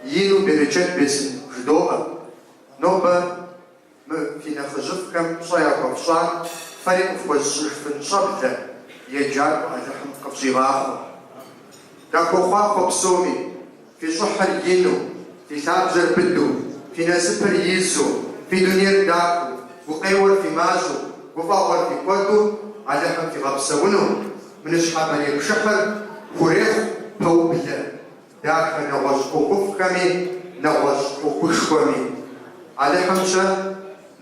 S1: ину берычэт бесын жыдоӏэ. Нобэ мы фи нэхъыжьыфӏхэм пщӏэ яхуэфщӏам фэри къыфхуэзыщӏыжыфын щӏэблэ, еджакӏуэ Алыхьым къыфщӏ.
S19: къытщӏигъахъуэ. Дахуохъуахъуэ псоми, фи щӏыхьыр ину, фи лъабжьэр быдэу, фи насыпыр изу, фи дунейр дахэу, гукъеуэр фи мащӏэу, гуфӏэгъуэр фи куэду Алыхьым фигъэпсэуну, мы ныщхьэбэрей пшыхьыр хурехъу пэублэ дахэ нэгъуэщӏ ӏуэхуфӏхэми, нэгъуэщӏ ӏуэхушхуэми. Алыхьымкӏэ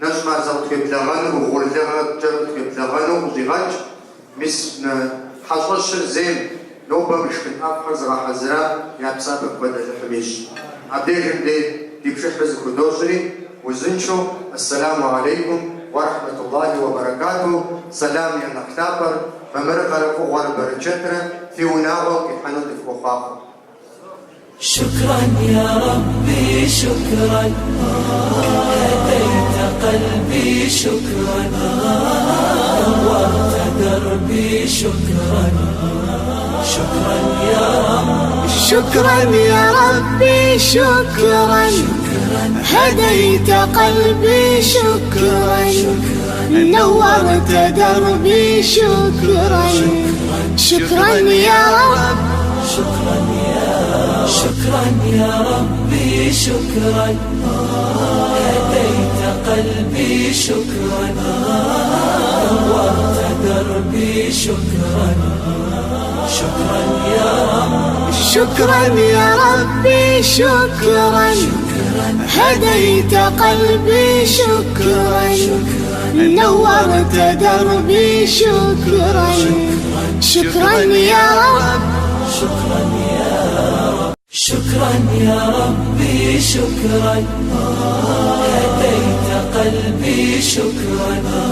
S19: нэщӏ мазэ къытхуеблэгъэнур угъурлыгъэкӏэ къытхуеблэгъэну къыщӏигъэкӏ, мис мы хьэщӏэщыр зейм нобэ мы шхын ӏэфӏхэр зыгъэхьэзыра я псапэр куэд Алыхьым ищӏ. Абдежым дей ди пшыхьыр зыхудощӏри, узыншэу, Ассаламу алейкум уэ рахьмэтуллахи уэ бэрэкату, сэлам я нэхъ лъапӏэр, мамырыгъэрэ фӏыгъуэрэ бэрычэтрэ фи унагъуэм къихьэну дыфхуохъуахъуэ.
S20: شكرا يا ربي شكرا هديت قلبي شكرا نورت دربي شكرا شكرا يا رب
S21: شكرا يا ربي شكرا هديت قلبي شكرا نورت دربي شكرا شكرا يا رب
S20: شكرا يا شكرا يا ربي شكرا هديت قلبي شكرا نورت دربي شكرا شكرا يا رب
S21: شكرا يا ربي شكرا هديت قلبي شكرا نورت دربي شكرا شكرا يا رب
S20: شكرا يا رب شكرا يا ربي شكرا هديت قلبي شكرا.